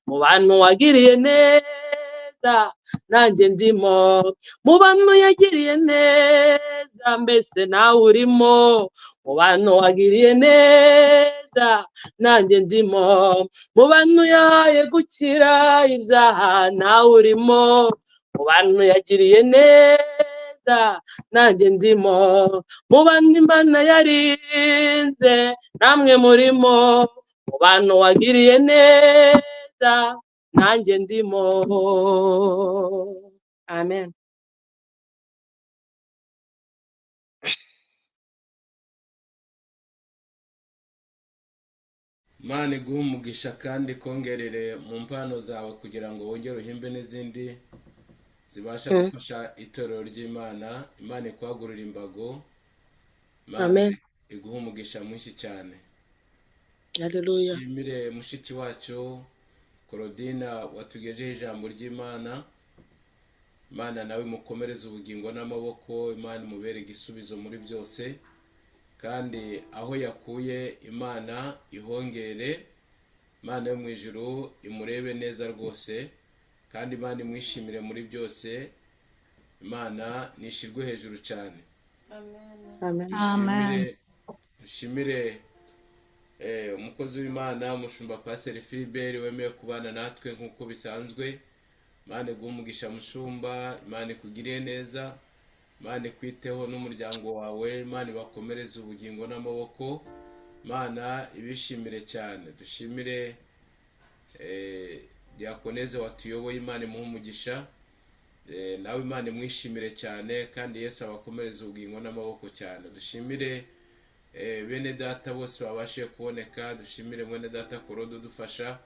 Mu bantu wagiriye neza nanjye ndimo. Mu bantu yagiriye neza mbese nawe urimo. Mu bantu wagiriye neza nanjye ndimo. Mu bantu yahaye gukira ibyaha nawe urimo. Mu bantu yagiriye neza nanjye ndimo. Mu bantu Imana yarinze namwe murimo. Mu bantu wagiriye neza nanjye ndimo. Amen. Imana iguhe umugisha kandi kongerere mu mpano zawe kugira ngo wongere uhimbe n'izindi zibasha gufasha itorero ry'Imana. Imana ikwagurira imbago. Imana Amen. iguhe umugisha mwinshi cyane. Haleluya. Shimire mushiki wacu Claudine watugejeho ijambo ry'Imana. Imana nawe imukomereze ubugingo n'amaboko, Imana imubere igisubizo muri byose, kandi aho yakuye Imana ihongere. Imana yo mu ijuru imurebe neza rwose, kandi Imana imwishimire muri byose. Imana nishirwe hejuru cyane. Amen. Dushimire, dushimire umukozi w'Imana umushumba Pastor Philbert wemeye kubana natwe nk'uko bisanzwe. Imana iguhe umugisha mushumba, Imana ikugiriye neza, Imana ikwiteho n'umuryango wawe, Imana ibakomereze ubugingo n'amaboko, Imana ibishimire cyane. Dushimire Diakoneze watuyoboye, Imana imuhe umugisha, nawe Imana imwishimire cyane, kandi Yesu abakomereze ubugingo n'amaboko cyane. Dushimire bene data bose babashije kuboneka. Dushimire mwene data Korode udufasha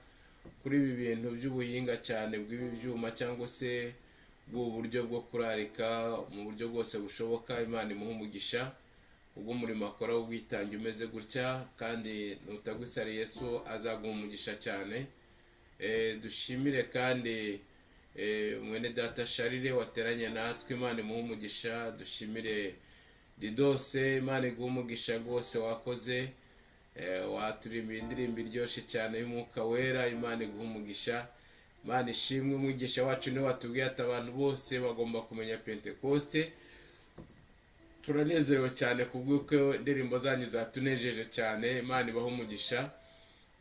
kuri ibi bintu by'ubuhinga cyane bw'ibi byuma cyangwa se bw'ubu buryo bwo kurarika mu buryo bwose bushoboka. Imana imuhe umugisha ubwo umurimo akora w'ubwitange umeze gutya, kandi nutagusara Yesu azaguha umugisha cyane. Dushimire kandi mwene data Sharire wateranye natwe, Imana imuhe umugisha. Dushimire Didose, Imana iguhe umugisha rwose wakoze, waturirimba indirimbo iryoshye cyane y'umwuka wera, Imana iguhe umugisha. Imana ishimwe, umwigisha wacu niwe watubwiye ati abantu bose bagomba kumenya Pentekoste. Turanezerewe cyane kubw'uko indirimbo zanyu zatunejeje cyane, Imana ibahe umugisha.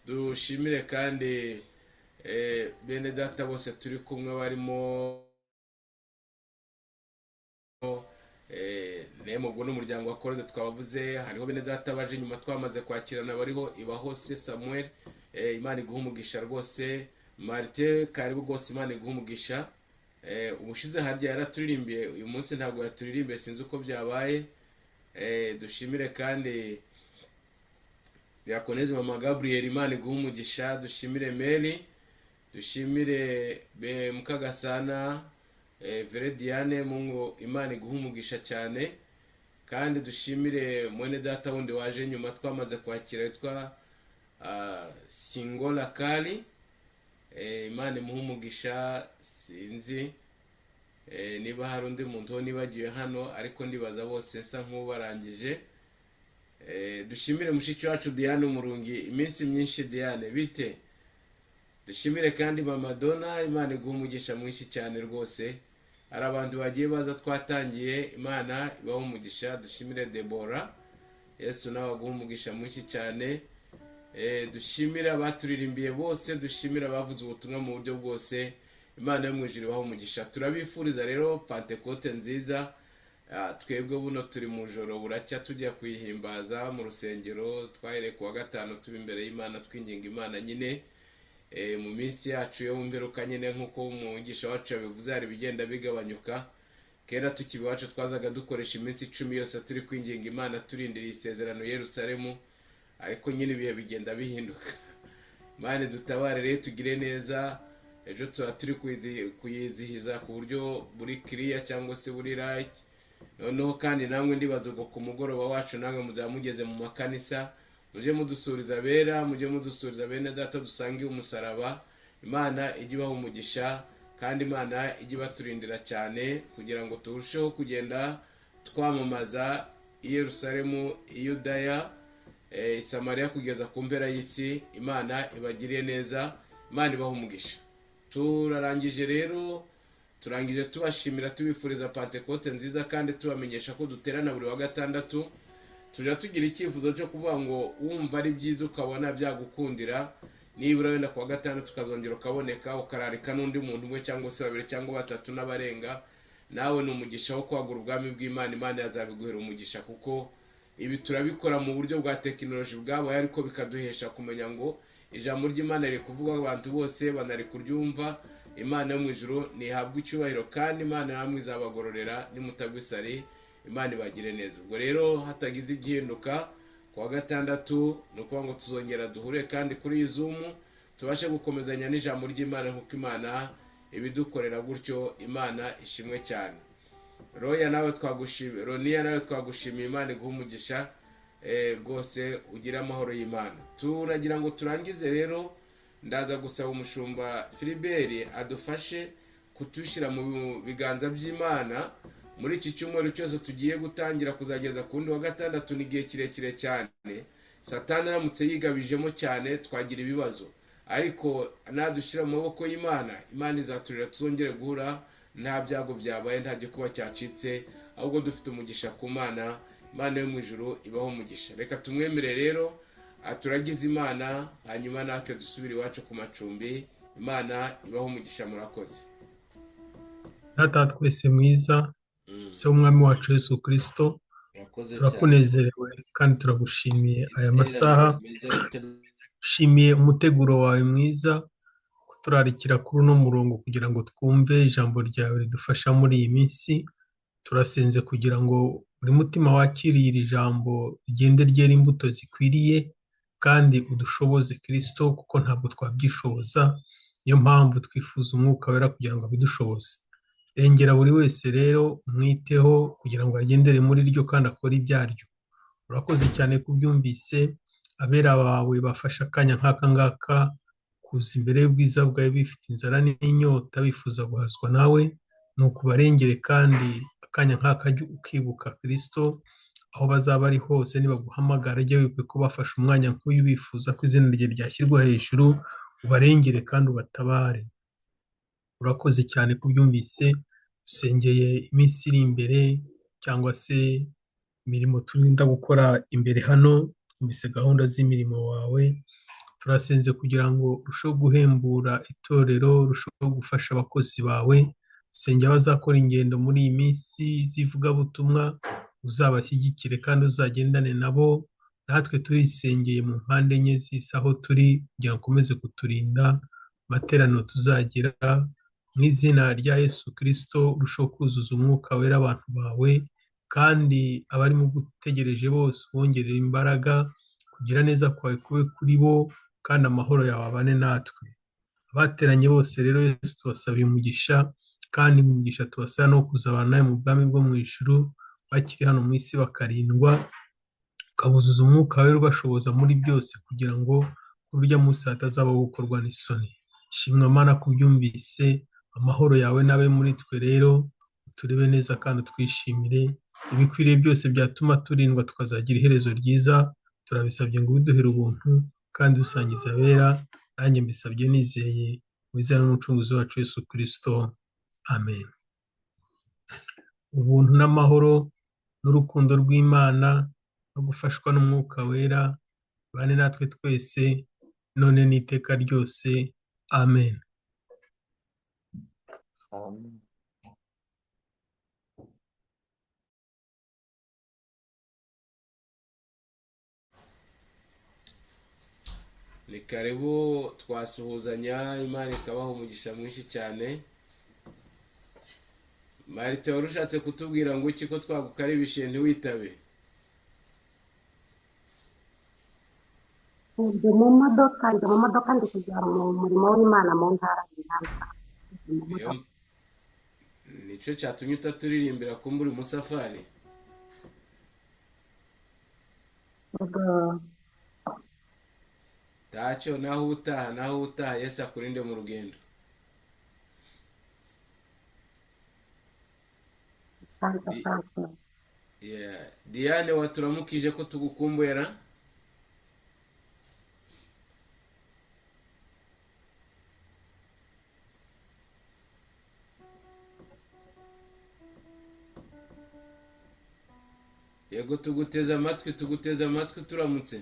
Dushimire kandi bene data bose turi kumwe barimo nemubwo n'umuryango wa Korode twabavuze, hariho bene data baje nyuma twamaze kwakirana bariho Ibahose Samuel, Imana iguhe umugisha rwose. Martin karibu rwose, Imana iguhe umugisha. Ubushize harya yaraturirimbiye, uyu munsi ntabwo yaturirimbiye, sinzi uko byabaye. Dushimire kandi Diakoneze Mama Gabriel, Imana iguhe umugisha. Dushimire Mary, Dushimire be Mukagasana Verediane, Mungu Imana iguhe umugisha cyane. Kandi dushimire mwene data wundi waje nyuma twamaze kwakira witwa Singola Kali. Imana imuhe umugisha. Sinzi niba hari undi muntu nibagiwe hano, ariko ndibaza bose nsa nk'ubarangije. Dushimire mushiki wacu Diane Umurungi, iminsi myinshi Diane, bite? Dushimire kandi Mama Donna, Imana iguhe umugisha mwinshi cyane rwose. Hari abantu bagiye baza twatangiye, Imana ibahe umugisha. Dushimire Debora, Yesu nawe aguhe umugisha mwinshi cyane. Dushimire abaturirimbiye bose, dushimire abavuze ubutumwa mu buryo bwose. Imana yo mu ijuru ibahe umugisha. Turabifuriza rero Pantekote nziza. Twebwe buno turi mu joro, buracya tujya kuyihimbaza mu rusengero. Twahereye ku wa gatanu tuba imbere y'Imana twinginga Imana nyine. Mu minsi yacu yo mu mperuka nyine, nk'uko umwigisha wacu yabivuze, hari ibigenda bigabanyuka. Kera tukiba iwacu twazaga dukoresha iminsi 10 yose turi kwinginga Imana, turindiriye isezerano Yerusalemu, ariko nyine ibihe bigenda bihinduka. Imana dutabare rero, tugire neza. Ejo tuba turi kuyizihiza ku buryo buri kiriya cyangwa se buri right. Noneho kandi namwe ndibaza ubwo ku mugoroba wacu namwe muzaba mugeze mu makanisa, mujye mudusuriza abera, mujye mudusuriza bene data dusangiye umusaraba. Imana ijye ibaha umugisha, kandi Imana ijye ibaturindira cyane kugira ngo turusheho kugenda twamamaza i Yerusalemu, i Yudaya, i Samariya kugeza ku mpera y'isi. Imana ibagiriye neza, Imana ibaha umugisha. Turarangije rero, turangije tubashimira, tubifuriza Pantekote nziza, kandi tubamenyesha ko duterana buri wa gatandatu. Tujya tugira icyifuzo cyo kuvuga ngo wumva ari byiza ukabona byagukundira, nibura wenda ku wa gatandatu ukazongera ukaboneka, ukararika n'undi muntu umwe cyangwa se babiri cyangwa batatu n'abarenga. Nawe ni umugisha wo kwagura ubwami bw'Imana. Imana yazabiguhera umugisha, kuko ibi turabikora mu buryo bwa tekinoloji bwabaye, ariko bikaduhesha kumenya ngo ijambo ry'Imana riri kuvugwa, abantu bose banari kuryumva. Imana yo mu ijuru ntihabwe icyubahiro, kandi Imana namwe izabagororera nimutagwa isari. Imana ibagire neza. Ubwo rero hatagize igihinduka ku wa gatandatu, ni ukuvuga ngo tuzongera duhure kandi kuri iyi Zoom, tubashe gukomezanya n'ijambo ry'Imana nk'uko Imana ibidukorera gutyo. Imana ishimwe cyane. Roya nawe twagushimiye, Ronia nawe twagushimiye, Imana iguhe umugisha rwose, ugire amahoro y'Imana. Turagira ngo turangize rero, ndaza gusaba umushumba Philibert adufashe kutushyira mu biganza by'Imana muri iki cyumweru cyose tugiye gutangira kuzageza ku wundi wa gatandatu. Ni igihe kirekire cyane, Satani aramutse yigabijemo cyane twagira ibibazo, ariko nadushyira mu maboko y'Imana, Imana izaturira tuzongere guhura nta byago byabaye, nta gikuba cyacitse, ahubwo dufite umugisha ku Mana. Imana yo mu ijuru ibaho umugisha. Reka tumwemere rero aturagize Imana, hanyuma natwe dusubire iwacu ku macumbi. Imana ibaho umugisha. Murakoze. Data twese mwiza, Se w'Umwami wacu Yesu Kristo, turakunezerewe kandi turagushimiye aya masaha. Ushimiye umuteguro wawe mwiza kuturarikira kuri uno murongo kugira ngo twumve ijambo ryawe ridufasha muri iyi minsi. Turasenze kugira ngo buri mutima wakiriye iri jambo rigende ryera imbuto zikwiriye, kandi udushoboze Kristo, kuko ntabwo twabyishoboza. Niyo mpamvu twifuza umwuka wera kugira ngo abidushoboze. Rengera buri wese rero, umwiteho kugira ngo agendere muri ryo kandi akore ibyaryo. Urakoze cyane kubyumvise. Abera bawe bafashe akanya nk'aka ngaka kuza imbere y'ubwiza bwawe bifite inzara n'inyota, bifuza guhazwa nawe, ni ukubarengere kandi akanya nk'aka ukibuka Kristo aho bazaba ari hose. Nibaguhamagara ujye wibuke ko bafashe umwanya nk'uyu bifuza ko izina rye ryashyirwa hejuru, ubarengere kandi ubatabare. Urakoze cyane kubyumvise. Dusengeye iminsi iri imbere cyangwa se imirimo turinda gukora imbere hano, twumvise gahunda z'imirimo wawe. Turasenze kugira ngo urusheho guhembura itorero, urusheho gufasha abakozi bawe. Dusengeye abazakora ingendo muri iyi minsi z'ivugabutumwa, uzabashyigikire kandi uzagendane nabo. Natwe turisengeye mu mpande enye z'isi aho turi, kugira ngo ukomeze kuturinda amateraniro tuzagira. Mu izina rya Yesu Kristo, urusheho kuzuza umwuka wera abantu bawe, kandi abarimo gutegereje bose ubongerere imbaraga, kugira neza kwawe kube kuri bo, kandi amahoro yawe abane natwe. Abateranye bose rero Yesu tubasabiye umugisha, kandi umugisha tubasaba no kuzabana nawe mu bwami bwo mu ijuru, bakiri hano mu isi bakarindwa, ukabuzuza umwuka wawe ubashoboza muri byose, kugira ngo kuri urya munsi hatazabaho gukorwa n'isoni. Shimwa Mana ko ubyumvise, amahoro yawe n'abe muri twe rero, uturebe neza kandi utwishimire. Ibikwiriye byose byatuma turindwa tukazagira iherezo ryiza, turabisabye ngo ubiduhere ubuntu kandi usangiza abera. Nanjye mbisabye nizeye mu izina ry'Umucunguzi wacu Yesu Kristo, amen. Ubuntu n'amahoro n'urukundo rw'Imana no gufashwa n'Umwuka Wera bane natwe twese none n'iteka ryose, amen. Amen. Ni karibu twasuhuzanya, Imana ikabaha umugisha mwinshi cyane. Marite, wari ushatse kutubwira ngo iki ko twagukaribishije ntiwitabe? Ndi mu modoka, ndi mu modoka, ndi kujya mu murimo w'Imana mu ntara y'Inyanza. Ndi mu Iyo modoka. nicyo cyatumye utaturirimbira kumbura umusafari. Ubwo Ntacyo, naho ubutaha, naho ubutaha, Yesu akurinde mu rugendo. Santo Di, santo. yeah. Diane, waturamukije ko tugukumbuye ra? Yego, tuguteze amatwi, tuguteze amatwi, turamutse.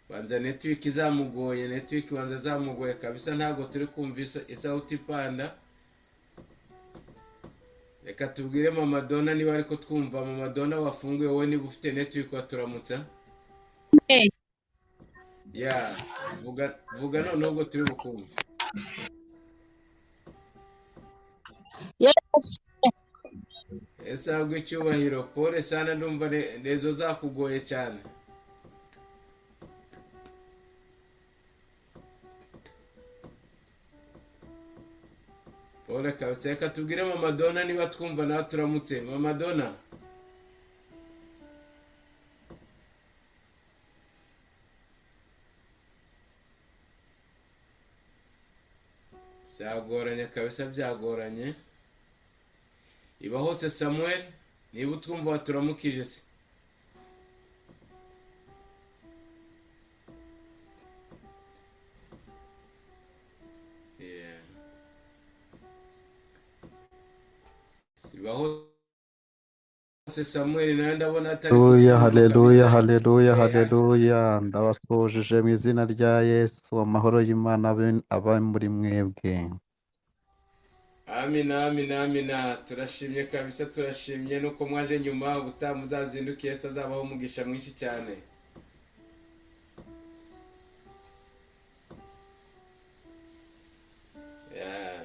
Banza network izamugoye, network banza zamugoye kabisa, ntabwo turi kumva isauti ipanda. Reka tubwire Mama Donna niba ariko twumva. Mama Donna wafunguye wowe, niba ufite network waturamutsa. Ya, vuga vuga noneho ubwo turi bukumve. Yes. Ese habwa icyubahiro. Pole sana, ndumva rezo zakugoye cyane. Pole kabisa. Reka tubwire Mama Donna niba twumva nawe turamutse. Mama Donna, byagoranye kabisa, byagoranye. Iba hose Samuel, niba utwumva waturamukije se? Yeah. Iba hose Samuel nawe ndabona atari Haleluya, kutwumva haleluya, kabisa. haleluya, Eh, haleluya. Ndabasuhuje mu izina rya Yesu, amahoro y'Imana abe muri mwebwe. Amina, amina, amina. Turashimye kabisa, turashimye nuko mwaje nyuma. Ubutaha muzazinduke, Yesu azabaho umugisha mwinshi cyane. Yeah.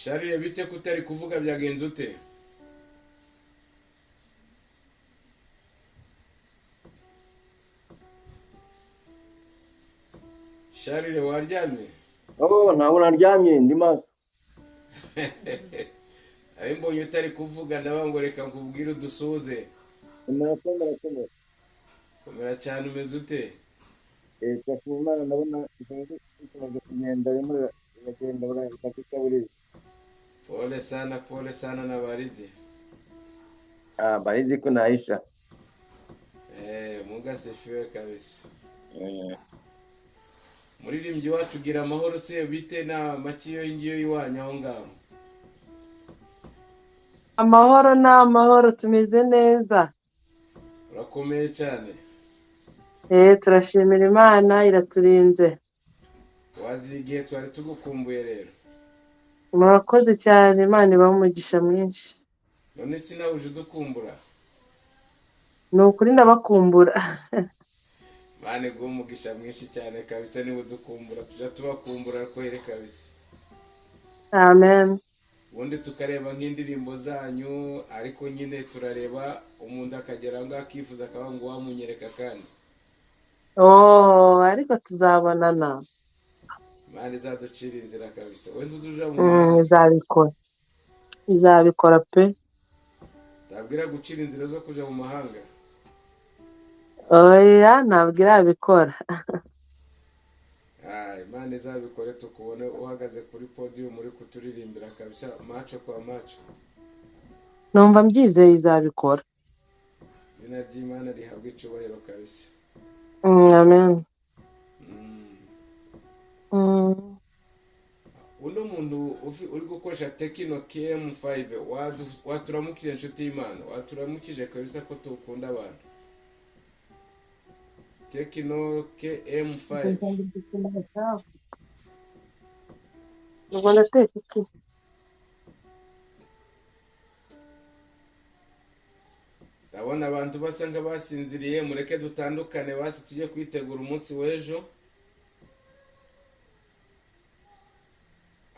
Sharire, bite ko utari kuvuga, byagenze ute? Sharire, waryamye? Oh, ntabwo naryamye, ndi maso. Abe mbonye utari kuvuga ndavuga ngo reka nkubwire udusuhuze. Murakomera, komera. Komera cyane, umeze ute? Turashima Imana, ndabona ijoro rikomeje kugenda, ririmo riragenda buragenda buriya. Pole sana, pole sana na baridi. Ah, baridi kunaisha. Mungu asifiwe kabisa. Eh, Muririmbyi wacu gira amahoro se, bite na makiyo ngiyo iwanyu aho ngaho? Amahoro ni amahoro, tumeze neza. Urakomeye cyane. Turashimira Imana iraturinze. Waziye igihe twari tugukumbuye rero. Murakoze cyane, Imana ibahe umugisha mwinshi. None sinabuje udukumbura. Ni ukuri ndabakumbura. Imana iguhe umugisha mwinshi cyane kabisa, niba udukumbura tujya tubakumbura rwere kabisa. Amen. Ubundi tukareba nk'indirimbo zanyu, ariko nyine turareba umuntu akagera aho ngaho akifuza akaba ngo wamunyereka kandi. Oh, ariko tuzabonana. Imana izaducira inzira kabisa. Wenda uzuja mu mahanga. Izabikora, izabikora pe. Ndabwira gucira inzira zo kuja mu mahanga. Oya, ntabwo irabikora. Ah, Imana izabikore tukubone uhagaze kuri podium uri kuturirimbira kabisa macho kwa macho. Numva mbyizeye izabikora. Izina ry'Imana rihabwa icubahiro kabisa. Amen. Uno muntu uri gukoresha Tecno KM5 waturamukije inshuti y'Imana, waturamukije kabisa ko tukunda abantu. Tecno KM5. Ubwo ndateka iki? Ndabona abantu basa nk'abasinziriye, mureke dutandukane basi tujye kwitegura umunsi w'ejo.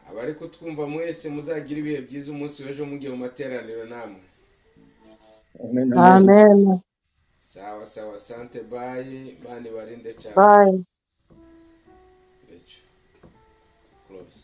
Abari kutwumva mwese muzagire ibihe byiza umunsi w'ejo mugiye mu materaniro namwe. Amen, amen. Amen. Sawa sawa, sante, bye, Imana ibarinde cyane. Bye. Icyo close.